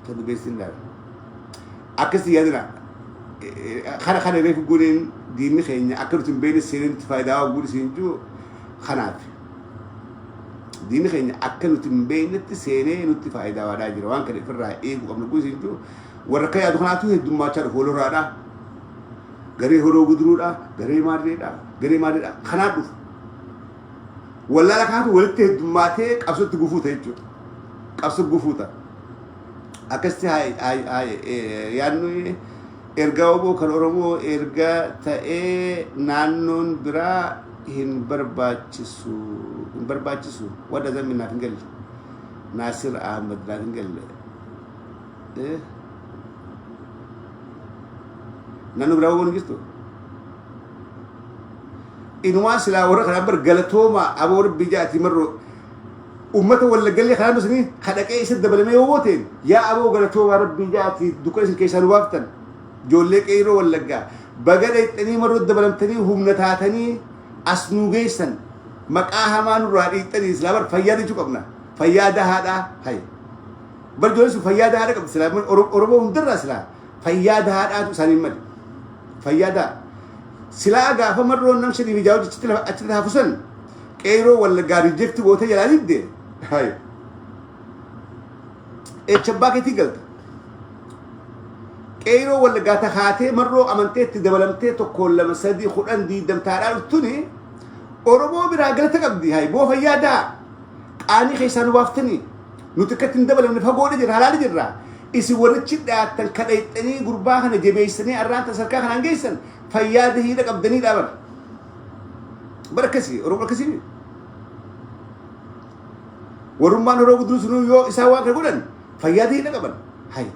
Ta dubeessin laala. Akkasii yaadina. Kana reefu guuteen diinni keenya akka nuti hin beekne seenanitti faayidaa waan guutu siin jiru kanaaf. Diinni keenya akka nuti hin beeknetti seenee nutti faayidaa waadhaa jira. Waan kana ofirraa eeguu qabnu guutu siin jiru warra akka yaadu kanaatu heddummaachaa dhufu walirraadha. Garee Horoo Guduruudha, garee maarreedha, garee maarreedha. Kanaaf dhufu. Wallaala kanaatu walitti heddummaatee qabsootti gufuu ta'a jechuudha. Qabsoo gufuu ta'a. Akkasitti yaadnu ergaa oboo kan Oromoo erga ta'ee naannoon biraa hin barbaachisu, hin barbaachisu. What does that mean? Naaf hin galle. Naasir Ahmad, naaf hin galle. Naannoo biraa oboon hin jirtu. Inumaa silaa warra kanaan bar galatooma aboo rabbii jaati marroo ummata Wallaggallee kanaan dhusanii kadhaqee isa dabalamee yoo booteen, yaa aboo galatoomaa rabbii jaati, dukkana isin keessaa nu baaftan, ijoollee qeerroo Wallaggaa baga dhaqxanii marroo dabalamtanii humna taatanii as nu geessan, maqaa hamaa nurraa dhiixxanii. Silaa bar fayyaa jechuu qabna, fayyaa dahaadhaa. Hay bar ijoolleen sun fayyaa dahaadha qabdi. Silaa Oromoo hundarraa silaa fayyaa dahaadhaatu isaaniin male, fayyaa daha. Silaa gaafa marroon nam shanii fi ja'a achitti achitti hafusan qeerroo Wallaggaa reject gootee jalaa didde, hay echabbaa keetii galta. Qeerroo Wallaggaa takaatee marroo amantee itti dabalamtee tokko, lama, sadii, 10, 20 taadhaa dhuftuni Oromoo biraa galata qabdi. Hay boo fayyaa daa, qaanii keessaa nu baaftanii, nuti akkatti hin dabalamne, fagoodha jirra, halaala jirra. Isin warrichi dhiyaattan kadhayxanii gurbaa kana jabeessanii arraan tasarkaa kanaan geessan fayyaa dahiidha qabdanii dhaaban. Bara akkasii Oromoo akkasii warrummaan Horoo Guduruu sunuu yoo isaan waan kana godhan fayyaa dahiidha qaban. Hay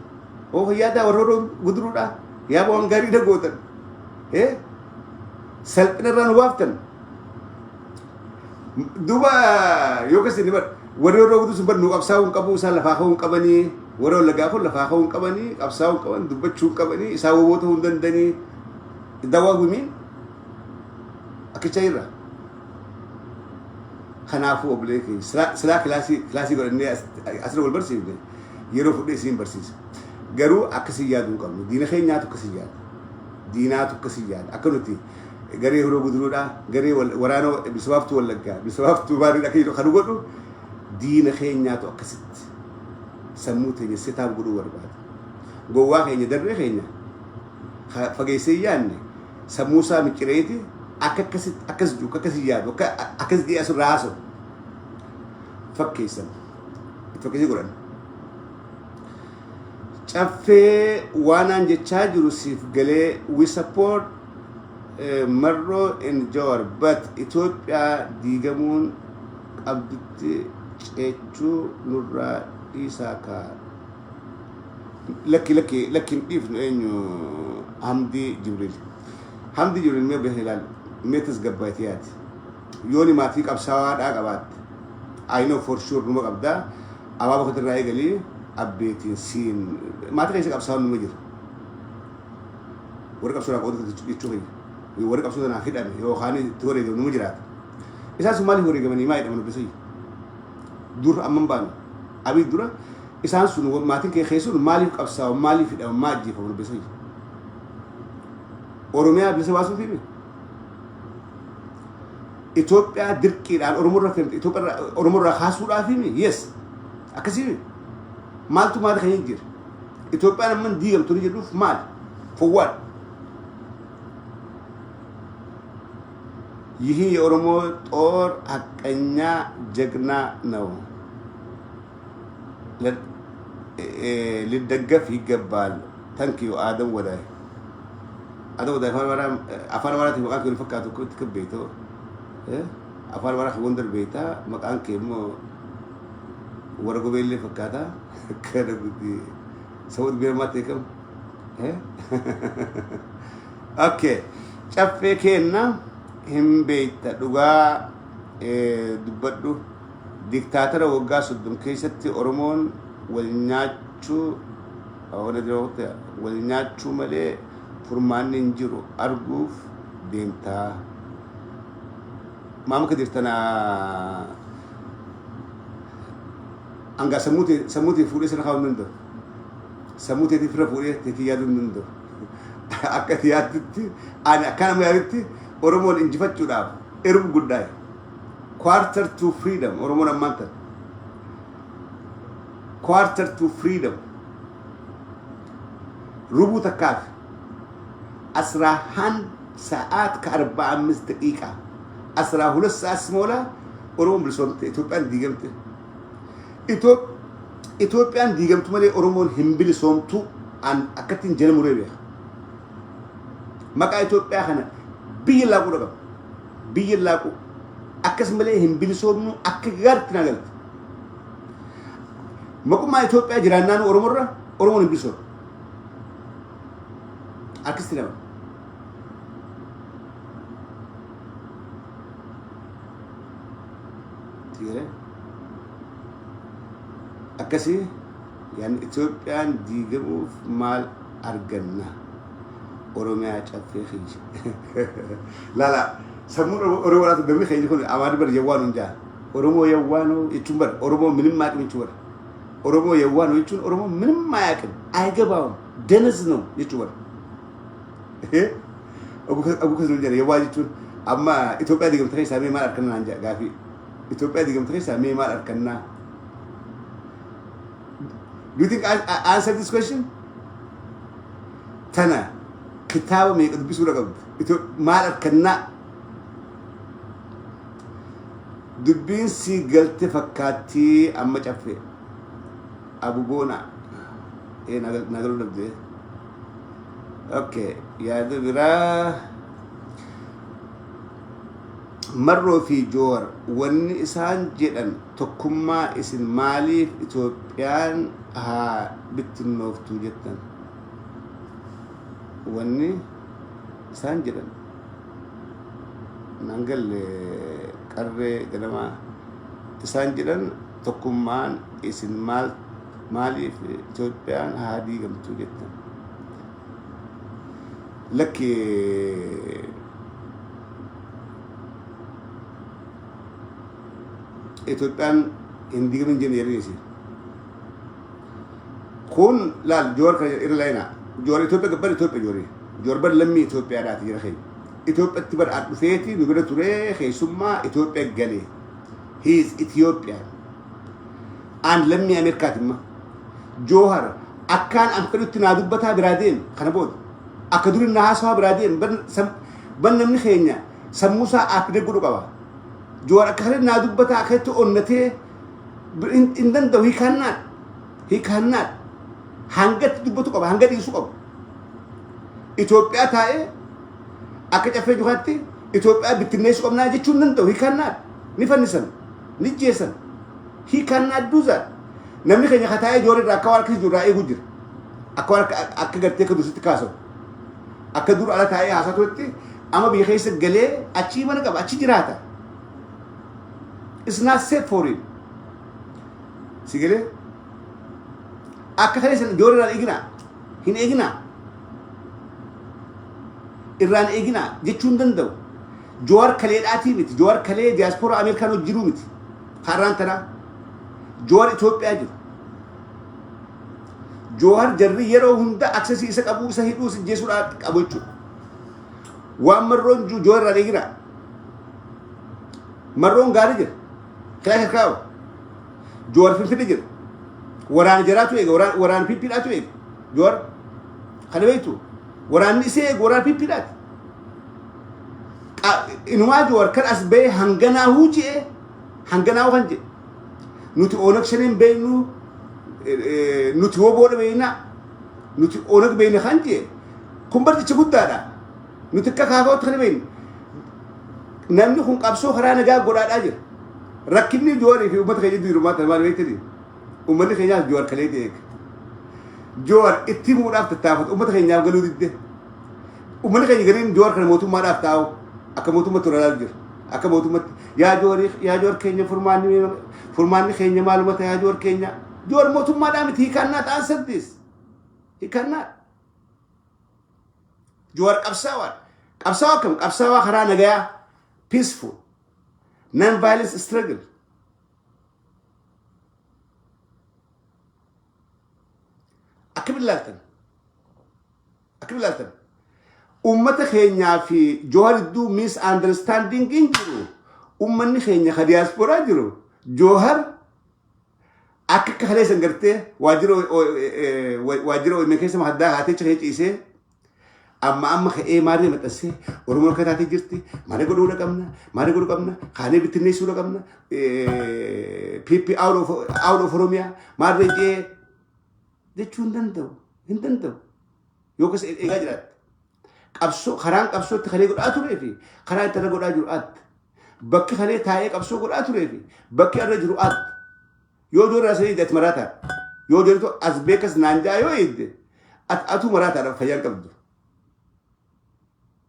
oo fayyaa daa warra Horoo Guduruudha, yaa waan gaariidha gootan, salphina irraa nu baaftan. Duuba yoo kasi ni bar warri Horoo Guduruu sun bar nu qabsaa'uu hin qabu, isaan lafaa ka'uu hin qabanii. Warra Wallaggaa kun lafaa ka'uu hin qabanii, qabsaa'uu hin qaban, dubbachuu hin qabanii, isaan woboo ta'uu hin danda'anii dawaa gumiin akkicha irra. Kanaafuu obbolee keenya silaa kilaasii godhannee asirra wal barsiifne, yeroo fudhee isiin barsiisa. Garuu akkasii yaaduu hin qabnu. Diina keenyaatu akkasii yaada. Diinaatu akkasii yaada. Akka nuti garee Horoo Guduruudha, garee waraana bilisa baaftuu Wallaggaa, bilisa baaftuu maaliidha akka jedhu kan godhu diina keenyaatu akkasitti sammuu teenya setaaf godhuu barbaada. Gowwaa keenya, darree keenya fageessee yaadne, sammuu isaa miccireeti akka akkasitti akkas jiru, akka akkasii yaadu, akka akkas jedhee asirraa haasa'u fakkeessan itti fakkeessee godhan. Caffee waanaan jechaa jiru siif galee. We support Marroo and Jawar, but Itoophiyaa diigamuun qabdutti ceechuu nurraa dhiisaa kaa. Lakki, lakki, lakki, hin dhiifnu. Eenyu? Hamdii Jibriil. Hamdii Jibriil, mee beekni ilaali. Mee tasgabbaayiti yaadi. Yooni maatii qabsaawaadhaa qabaatte. I know for sure numa qabdaa. Abaaboo katirraa eegalii abbeetiin siin maatii keessa qabsaawaan numa jira. Warri qabsoodhaaf qooda jechuu keenya. Warri qabsoo tanaaf hidhame yookaan itti wareegame numa jiraata. Isaan sun maaliif wareegamanii, maa hidhaman obboleessa? Dur amma hin baanu. Abii dura isaan sun maatiin kee keessuun maaliif qabsaa'u, maaliif hidhaman, maa ajjeefaman obboleessa? Oromiyaa bilisa baasuuf himi. Itoophiyaa dirqiidhaan Oromoo irra feemte Itoophiyaa Oromoo irraa kaasuudhaaf himi. Yes. Akkasii maaltu maal kan jira? Itoophiyaan amma diigamtu ni jedhuuf maal? For what? ይህ የኦሮሞ ጦር ሀቀኛ ጀግና ነው፣ ሊደገፍ ይገባል። Thank you አደም ወዳይ። Adoo afaan Amaaraa, afaan Amaaraatiin maqaan kee wal fakkaatu akkamitti kan beekta? Afaan Amaaraa kan Gondar beektaa, maqaan kee immoo warra gobeellee fakkaata. Kana guddi saboota beekamaa ta'e kam? Okay. Caffee keenna hin beekta, dhugaa dubbadhu. Diktaatara waggaa 30 keessatti Oromoon wal nyaachuu wal nyaachuu malee furmaanni hin jiru, arguuf deemtaa. Maama Kadir tana hangaa sammuu ta'e fuudhee sirra kaa'uu hin danda'u. Sammuu ta'eetiif irra fuudhee teetii yaaduu hin danda'u. Akka ati yaaddutti, ani akka nama yaadutti, Oromoon injifachuudhaaf erbu guddaa'e. Quarter to freedom Oromoon ammaan tana. Quarter to freedom. Rubuu takkaaf 11 ሰዓት ከ45 ደቂቃ፣ 12 ሰዓት ሲሞላ Oromoon bilisoomte, Itoophiyaan diigamte. Itoophiyaan diigamtu malee Oromoon hin bilisoomtu an akkattiin jala muree beeka. Maqaa Itoophiyaa kana biyya laaquu qaba. Biyya laaquu akkas malee hin bilisoomnu, akka gaariitti naa galte. Maqummaa Itoophiyaa jiraannaan Oromoorra Oromoon hin bilisoomtu. Akkasitti nama. Tiire akkasii yaani Itoophiyaan diigamuuf maal arganna? Oromiyaa caffee kiyya. Laala, sammuun Oromoodhaatu namni keenya kun Amaarri bar yawwaanu hin jaa. Oromoo yawwaanoo jechuun bar Oromoo ምንም አያውቅም jechuu bar. Oromoo yawwaanoo jechuun Oromoo ምንም አያውቅም፣ አይገባውም፣ ደነዝ ነው jechuu bar. Abu kasnu jedha yawwaa jechuun amma Itoophiyaa diigamte keessaa mee maal argannaa naan jedha gaafii. Itoophiyaa diigamte keessaa mee maal argannaa? Do you think I answer this question? Tana kitaaba meeqa dubbisuu qabdu? Maal argannaa? Dubbiin si galte fakkaattii amma caffee. Abuboona. Ee, nagaluu dhabdee. Okay, yaada biraa. Marroo fi Joowar wanni isaan jedhan tokkummaa, isin maaliif Itoophiyaan haa bittinnooftuu jettan? Wanni isaan jedhan naan galle. Qarree ganamaa isaan jedhan tokkummaan, isin maal maaliif Itoophiyaan haa diigamtuu jettan? Lakki, Itoophiyaan hin diigamin jenne jedhaniisi. Kun laal, Joowar kana irra laayinaa. Joowar Itoophiyaa gabbar Itoophiyaa Joowari. Joowar bar lammii Itoophiyaadhaati jira keenya. Itoophiyaatti bar dhufeeti nu bira turee, keessummaa Itoophiyaa galee. He is Ethiopian. An lammii Ameerikaati imma. Joohar akkaan an fedhutti naa dubbataa biraa deeme kana booda. Akka duri naa haasawaa biraa deeme. Ban namni keenya sammuu isaa aappidee godhu qaba. Joowar akka kanatti naa dubbataa akkatti onnatee hin danda'u. He cannot. He cannot. Hangatti dubbatu qaba, hanga dhiisu qaba. Itoophiyaa taa'ee akka caffee jukaatti Itoophiyaa bittinneessuu qabnaa jechuu hin danda'u. He cannot. Ni fannisan. Ni jeessan. He cannot do that. Namni keenya ka taa'ee Joowar irraa akka waan akkasii jiru irraa eeguu jira. Akka waan akka gartee akka dursitti kaasamu. Akka dur ala taa'ee haasaa turetti amma biyya keessa galee achii mana qaba, achi jiraata. It's not safe for him. Si galee? Akka kana isin Joowar irraan eeginaa. Hin eeginaa. Irraan eeginaa jechuu hin danda'u. Joowar kaleedhaatii miti. Joowar kalee diyaaspooraa Ameerikaan hojii miti. Har'aan tanaa. Joowar Itoophiyaa jiru. Joowar jarri yeroo hunda access isa qabu, isa hidhuu, isa jeesuudhaan qabu jechuudha. Waan marroon Joowar irraan eeginaa. Marroon gaarii jira. Kilaasha kaa'u. Joowar Finfinnee jira. Waraana jaraatu eega. Waraana Pippiidhaatu eega. Joowar kana beektu. Waraanni isee eegu waraana Pippiidhaati. Inumaa Joowar kan as bahee hanganaahuu je'e, hanganaahuu kan jedhe. Nuti Oonag Shaneen beeknu, nuti Woboodha beekna, nuti Oonag beekna kan jedhe kun barjicha guddaadha. Nuti akka kaafootti kan beeknu namni kun qabsoo karaa nagaa godhaadhaa jira. Rakkinni Jawaarii fi uummata keenya jiru maal maal beektani? Uummanni keenyaas Jawaar kaleetii eega. Jawaar itti himuudhaaf tattaafatu uummata keenyaaf galuu didde. Uummanni keenya gariin Jawaar kana mootummaadhaaf taa'u akka mootummatti olaalaa jira. Akka mootummatti yaa Jawaar, yaa Jawaar keenya, furmaanni keenya maaluma ta'a, yaa Jawaar keenya. Jawaar mootummaadhaa miti. He cannot answer this. He cannot. Jawaar qabsaawaa. Qabsaawaa akkam? Qabsaawaa karaa nagayaa, peaceful non violence struggle. Akkamiin ilaaltan? Akkamiin ilaaltan? Uummata keenyaa fi Johaar idduu misunderstanding hin jiru. Uummanni keenya ka diyaasporaa jiru Johaar akka kaleessan gartee waajjira OMN keessa mahaddaa haatee ciree ciisee amma ka'ee maarree maxxansee Oromoon akka taatee jirti, maarree godhuu qabna, maarree godhuu qabna, kaanee bittinneessuu qabna, PP out of Oromiyaa maarree jee jechuu hin danda'u, hin danda'u. Yoo akkas eegaa jiraatte. Qabsoo karaan qabsootti kalee godhaa turee fi karaa itti irra godhaa jiru adda. Bakki kalee taa'ee qabsoo godhaa turee fi bakki irra jiru adda. Yoo ijoollee asii ati maraataadha. Yoo ijoollee as beekas naan jaa yoo eegde atuu maraataadha, fayyaan qabdu.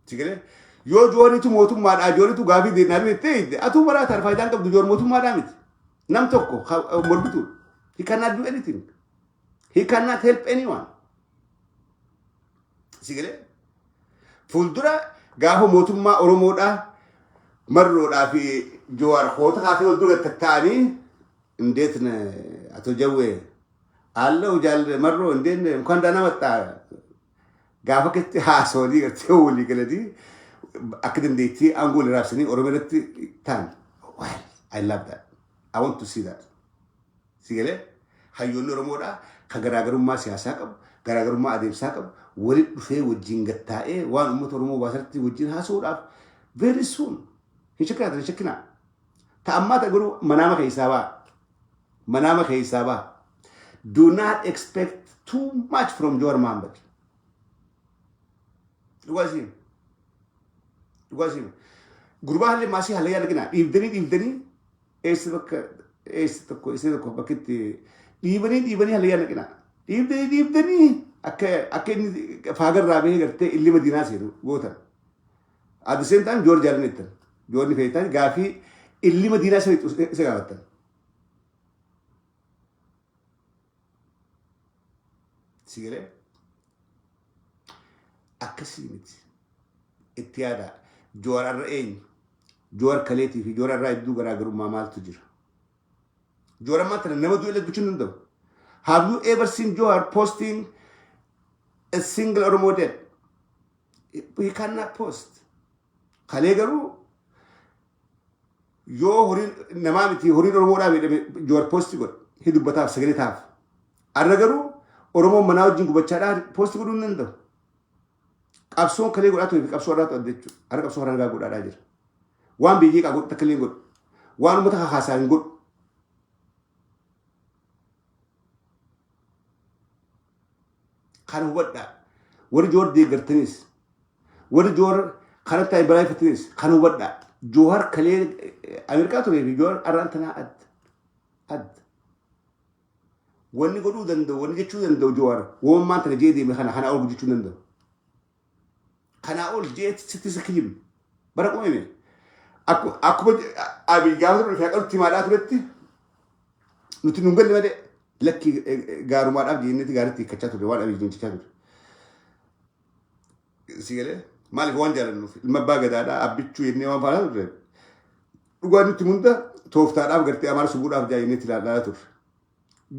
Sigalee yoo ijoolleetu mootummaadhaa ijoolleetu gaafii deemnaa jettee eegde atuu maraataadha, faayidaan qabdu. Ijoollee mootummaadhaa miti. Nam tokko morbitu. He cannot do anything. He cannot help anyone. Sigalee fuuldura gaafa mootummaa Oromoodhaa Marroodhaa fi Jawaar hoota kaasee wal dura tatta'anii እንዴት ነህ አቶ ጀዌ አለው ጃል መሮ እንዴት ነህ እንኳን ደህና መጣ gaafa keessatti haasawanii gartee walii galanii akka dandeettii aangoo wal raabsanii Oromoo irratti ta'an. Well, I love that. I want to see that. Si galee hayyoonni Oromoodhaa kan garaagarummaa siyaasaa qabu, garaagarummaa adeemsaa qabu, walitti dhufee wajjin gattaa'ee waan uummata Oromoo baasatti wajjin haasa'uudhaaf very soon. Hin shakkinaa, hin shakkinaa. Ta'ammaa ta'e garuu manaama keessaa ba'a. Manaama keessaa ba'a. Do not expect too much from Jawar Mohammed. Dhugaa isiin. Dhugaa isiin. Gurbaa hallee maasii hallayyaa argina. Dhiibdanii dhiibdanii eessa bakka eessa tokko eessa tokko bakka itti dhiibanii dhiibanii hallayyaa naqina. Dhiibdanii dhiibdanii akka inni faagarraa bahee gartee illi madiinaa seenu gootan. At the same time Joor jaalanne jettan. Joorni feetan gaafii illi madiinaa isa gaafattan. Si galee akkasii miti. Itti yaada. Joor arra eenyu? Joor kaleetii fi joor arraa hedduu garaagarummaa maaltu jira? Joor ammaa tana nama du'e dubbachuu hin danda'u. Have you ever seen Johar posting a single Oromo dead? He cannot post. Kalee garuu yoo horiin namaa miti horiin Oromoodhaa miidhame Joor post godha. Hi dubbataaf, sagalee taaf. Arra garuu Oromoon manaa wajjin gubachaadhaa post godhuu hin danda'u. Qabsoon kalee godhaa ture fi qabsoo irraa adda jechuudha. Har'a qabsoo karaa nagaa godhaadhaa jira. Waan biyyee qaa godhu takka illee hin godhu. Waan uummata kakaasaa hin godhu. Kana hubadhaa. Warri Joor deeggartanis, warri Joor kanatti ta'e balaafattanis kana hubadhaa. Joohar kalee Ameerikaa turee fi Joor arraan tanaa adda. Adda. Wanni godhuu danda'u, wanni jechuu danda'u Joowar, woommaan tana jee deeme kana kanaa ol jechuu danda'u. Kanaa ol jee sitti isa kijibne. Bara qumeme. Akkuma Abiy gaafa ture fi haqalutti himaadhaa turetti nuti nun galle malee lakki gaarumaadhaaf jennetti gaariitti hiikkachaa ture waan Abiy jechaa ture. Si galee maaliif waan jaalannuuf ilma abbaa gadaadhaa abbichuu jennee waan faanaa turre. Dhugaa nutti hunda tooftaadhaaf gartee amaara subuudhaaf jaa jennetti ilaalaa turre.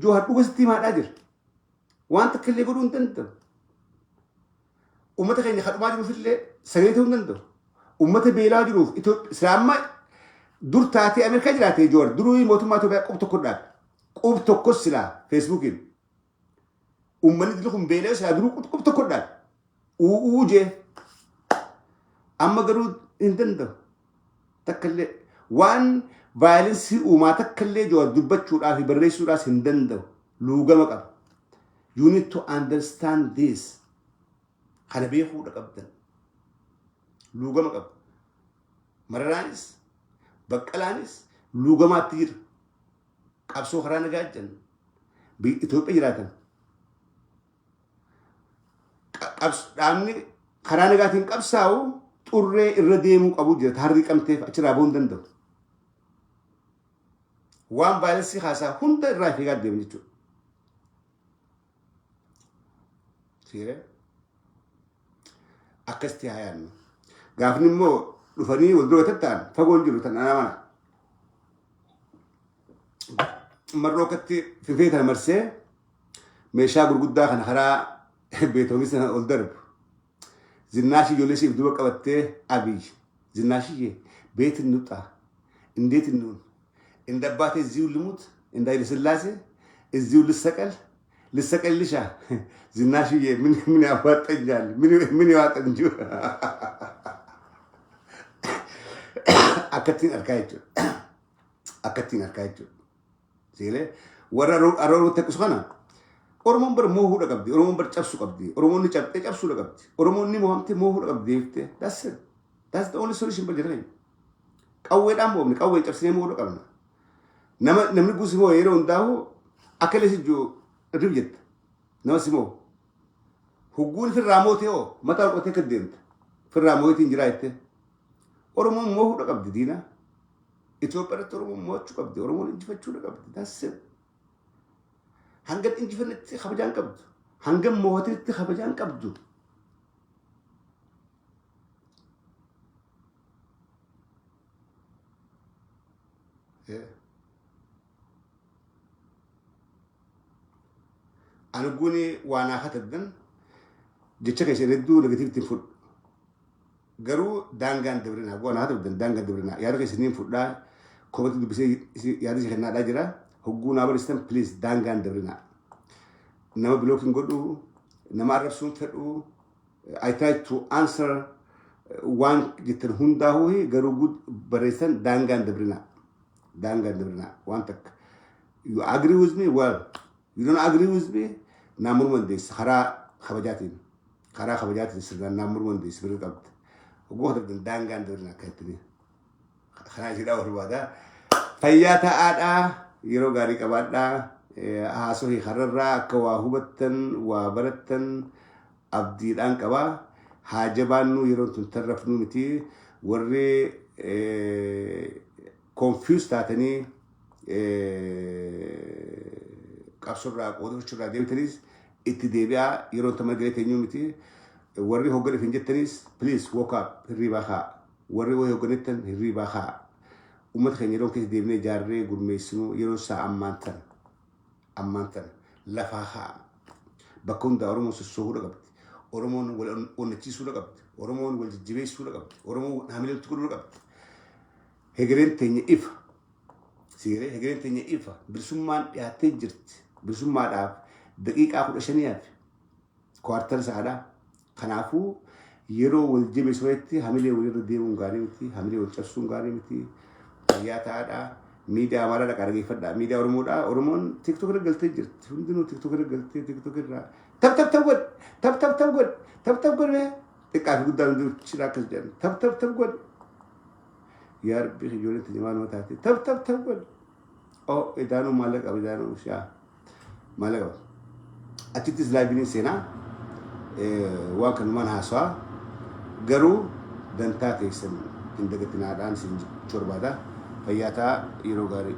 Johaar dhuga sitti himaadhaa jira. Waan takka illee godhuu hin danda'u. Uummata keenya kadhumaa jiruuf illee sagalee ta'uu hin danda'u. Uummata beelaa jiruuf Islaammaa dur taatee Ameerikaa jiraatee Johaar duruu mootummaa Itoophiyaa qub tokko dhaabe. Qub tokkos silaa Feesbuukiin. Uummanni dili kun beelee silaa duruu qub tokko dhaabe. U'uu jee. Amma garuu hin danda'u. Takka illee waan violence uumaa takka illee Johaar dubbachuudhaa fi barreessuudhaas hin danda'u. Luugama qaba. You need to understand this. Kana beekuudha qabdan. Luugama qaba. Mararaanis Baqqalaanis luugamaatti jira. Qabsoo karaa nagaa jenna. Biyya Itoophiyaa jiraatan. Dhaabni karaa nagaatiin qabsaa'u xurree irra deemuu qabu jira. Taarrii qabteef achirraa bahuu hin danda'u. Waan vaayilasii haasaa hunda irraa fiigaa deema jechuudha. Siiree akkasitti haa yaadnu. Gaafni immoo dhufanii wal dura tatta'an fagoon jiru tan anaa mana. Marroo akkatti finfinnee tana marsee meeshaa gurguddaa kana karaa beetoonis sana ol darbu. Zinnaashii ijoollee isheef duuba qabattee Abiy Zinnaashiyyee beet እንውጣ እንዴት እንሁን እንደ አባቴ እዚሁ ልሙት እንደ ኃይለ ሥላሴ እዚሁ ልሰቀል ልሰቀልሻ ዝናሽዬ ምን ምን ያዋጠኛል? ምን ምን ያዋጠን እንጂ akkattiin arkaa jechuudha. Akkattiin arkaa jechuudha. Seelee warra arooruu takkisu kana Oromoon bar moohuudha qabdi. Oromoon bar cabsuu qabdi. Oromoon ni cabxee cabsuudha qabdi. Oromoon ni mohamtee moohuudha qabdi deebiftee. That's it. That's the only solution bar jedhanii. Qawweedhaan moomne qawwee cabsinee moohuudha qabna. Nama namni guusi moo yeroo hundaa'u akka illee sijjuu rib jetta. Nama si moo. Hugguun firraa mootee hoo mataa ol qotee akka deemta. Firraa mootiin jiraa jettee. Oromoon moohuudha qabdi diina. Itoophiyaa irratti Oromoon mo'achuu qabdi. Oromoon injifachuudha qabdi. That's it. Hanga injifannetti kabajaan qabdu. Hanga mo'atetti kabajaan qabdu. Ani guni waan haa katabdan jecha keessa hedduu negative ittiin fudhu. Garuu daangaan dabrinaa waan haa katabdan daangaan dabrinaa yaada keessa niin fudhaa comment dubbisee yaada isii kennaadhaa jira. Hogguu naa barreessitan please daangaan dabrinaa. Nama block hin godhu, nama arrabsuun fedhu. I try to answer waan jettan hundaa'uu, garuu barreessan daangaan dabrinaa. Daangaan dabrinaa waan takka. You agree with me? Well, you don't agree with me? Naa murmuu dandeessa karaa kabajaatiin. Karaa kabajaatiin sirnaan naa murmuu dandeessa, mirga qabda. Hogguu katabdan daangaan dabrinaa akka jettanii. Karaa isheedhaa barbaada. Fayyaa ta'aadhaa, yeroo gaarii qabaadhaa. Haasoo har'arraa akka waa hubattan, waa barattan abdiidhaan qabaa. Haa jabaannu, yeroon tun tarrafnuu miti. Warri confuse taatanii qabsorraa qooda fudhachuurraa deebitanis itti deebi'aa, yeroon tama galee teenyuu miti. Warri hoogganiif hin jettanis please woke up, hirriibaa kaa. Warri wayii hoogganettan hirriibaa kaa. Uummata keenya yeroon keessa deebinee ijaarree gurmeessinu yeroo isaa ammaan tana. Ammaan tana lafaa kaa. Bakka hundaa Oromoon sossoohuudha qabdi. Oromoon wal onnachiisuudha qabdi. Oromoon wal jajjabeessuudha qabdi. Oromoon hamileetti godhuudha qabdi. Hegereen teenya ifa. Sigalee hegereen teenya ifa. Bilisummaan dhiyaattee jirti. Bilisummaadhaaf daqiiqaa 15 hafe. Quarter sa'aadhaa. Kanaafuu yeroo wal jabeessu hamilee walirra deemuun gaarii miti. Hamilee wal cabsuun gaarii miti. Fayyaa ta'aadhaa. Miidiyaa Amaaraa dhaqaa dhageeffadhaa. Miidiyaa Oromoodhaa. Oromoon TikTok irra galtee jirti. Hundinuu TikTok irra galtee TikTok irraa. Tap tap tap godhi. Tap tap tap godhi. Tap tap godhi. Xiqqaa fi guddaan hundinuu chira akkas jedhan. Tap tap tap godhi. Yaa Rabbi, ijoolleen teenya maal taate? Tap tap tap godhi. Oh, idaanuu maallaqa qaba, idaanuu si'a maallaqa qaba. Achittis liveiin seenaa waan kanumaan haasawaa, garuu dantaa teessan hin dagatinaadhaan isin jechuu barbaada. Fayyaa ta'aa, yeroo gaarii.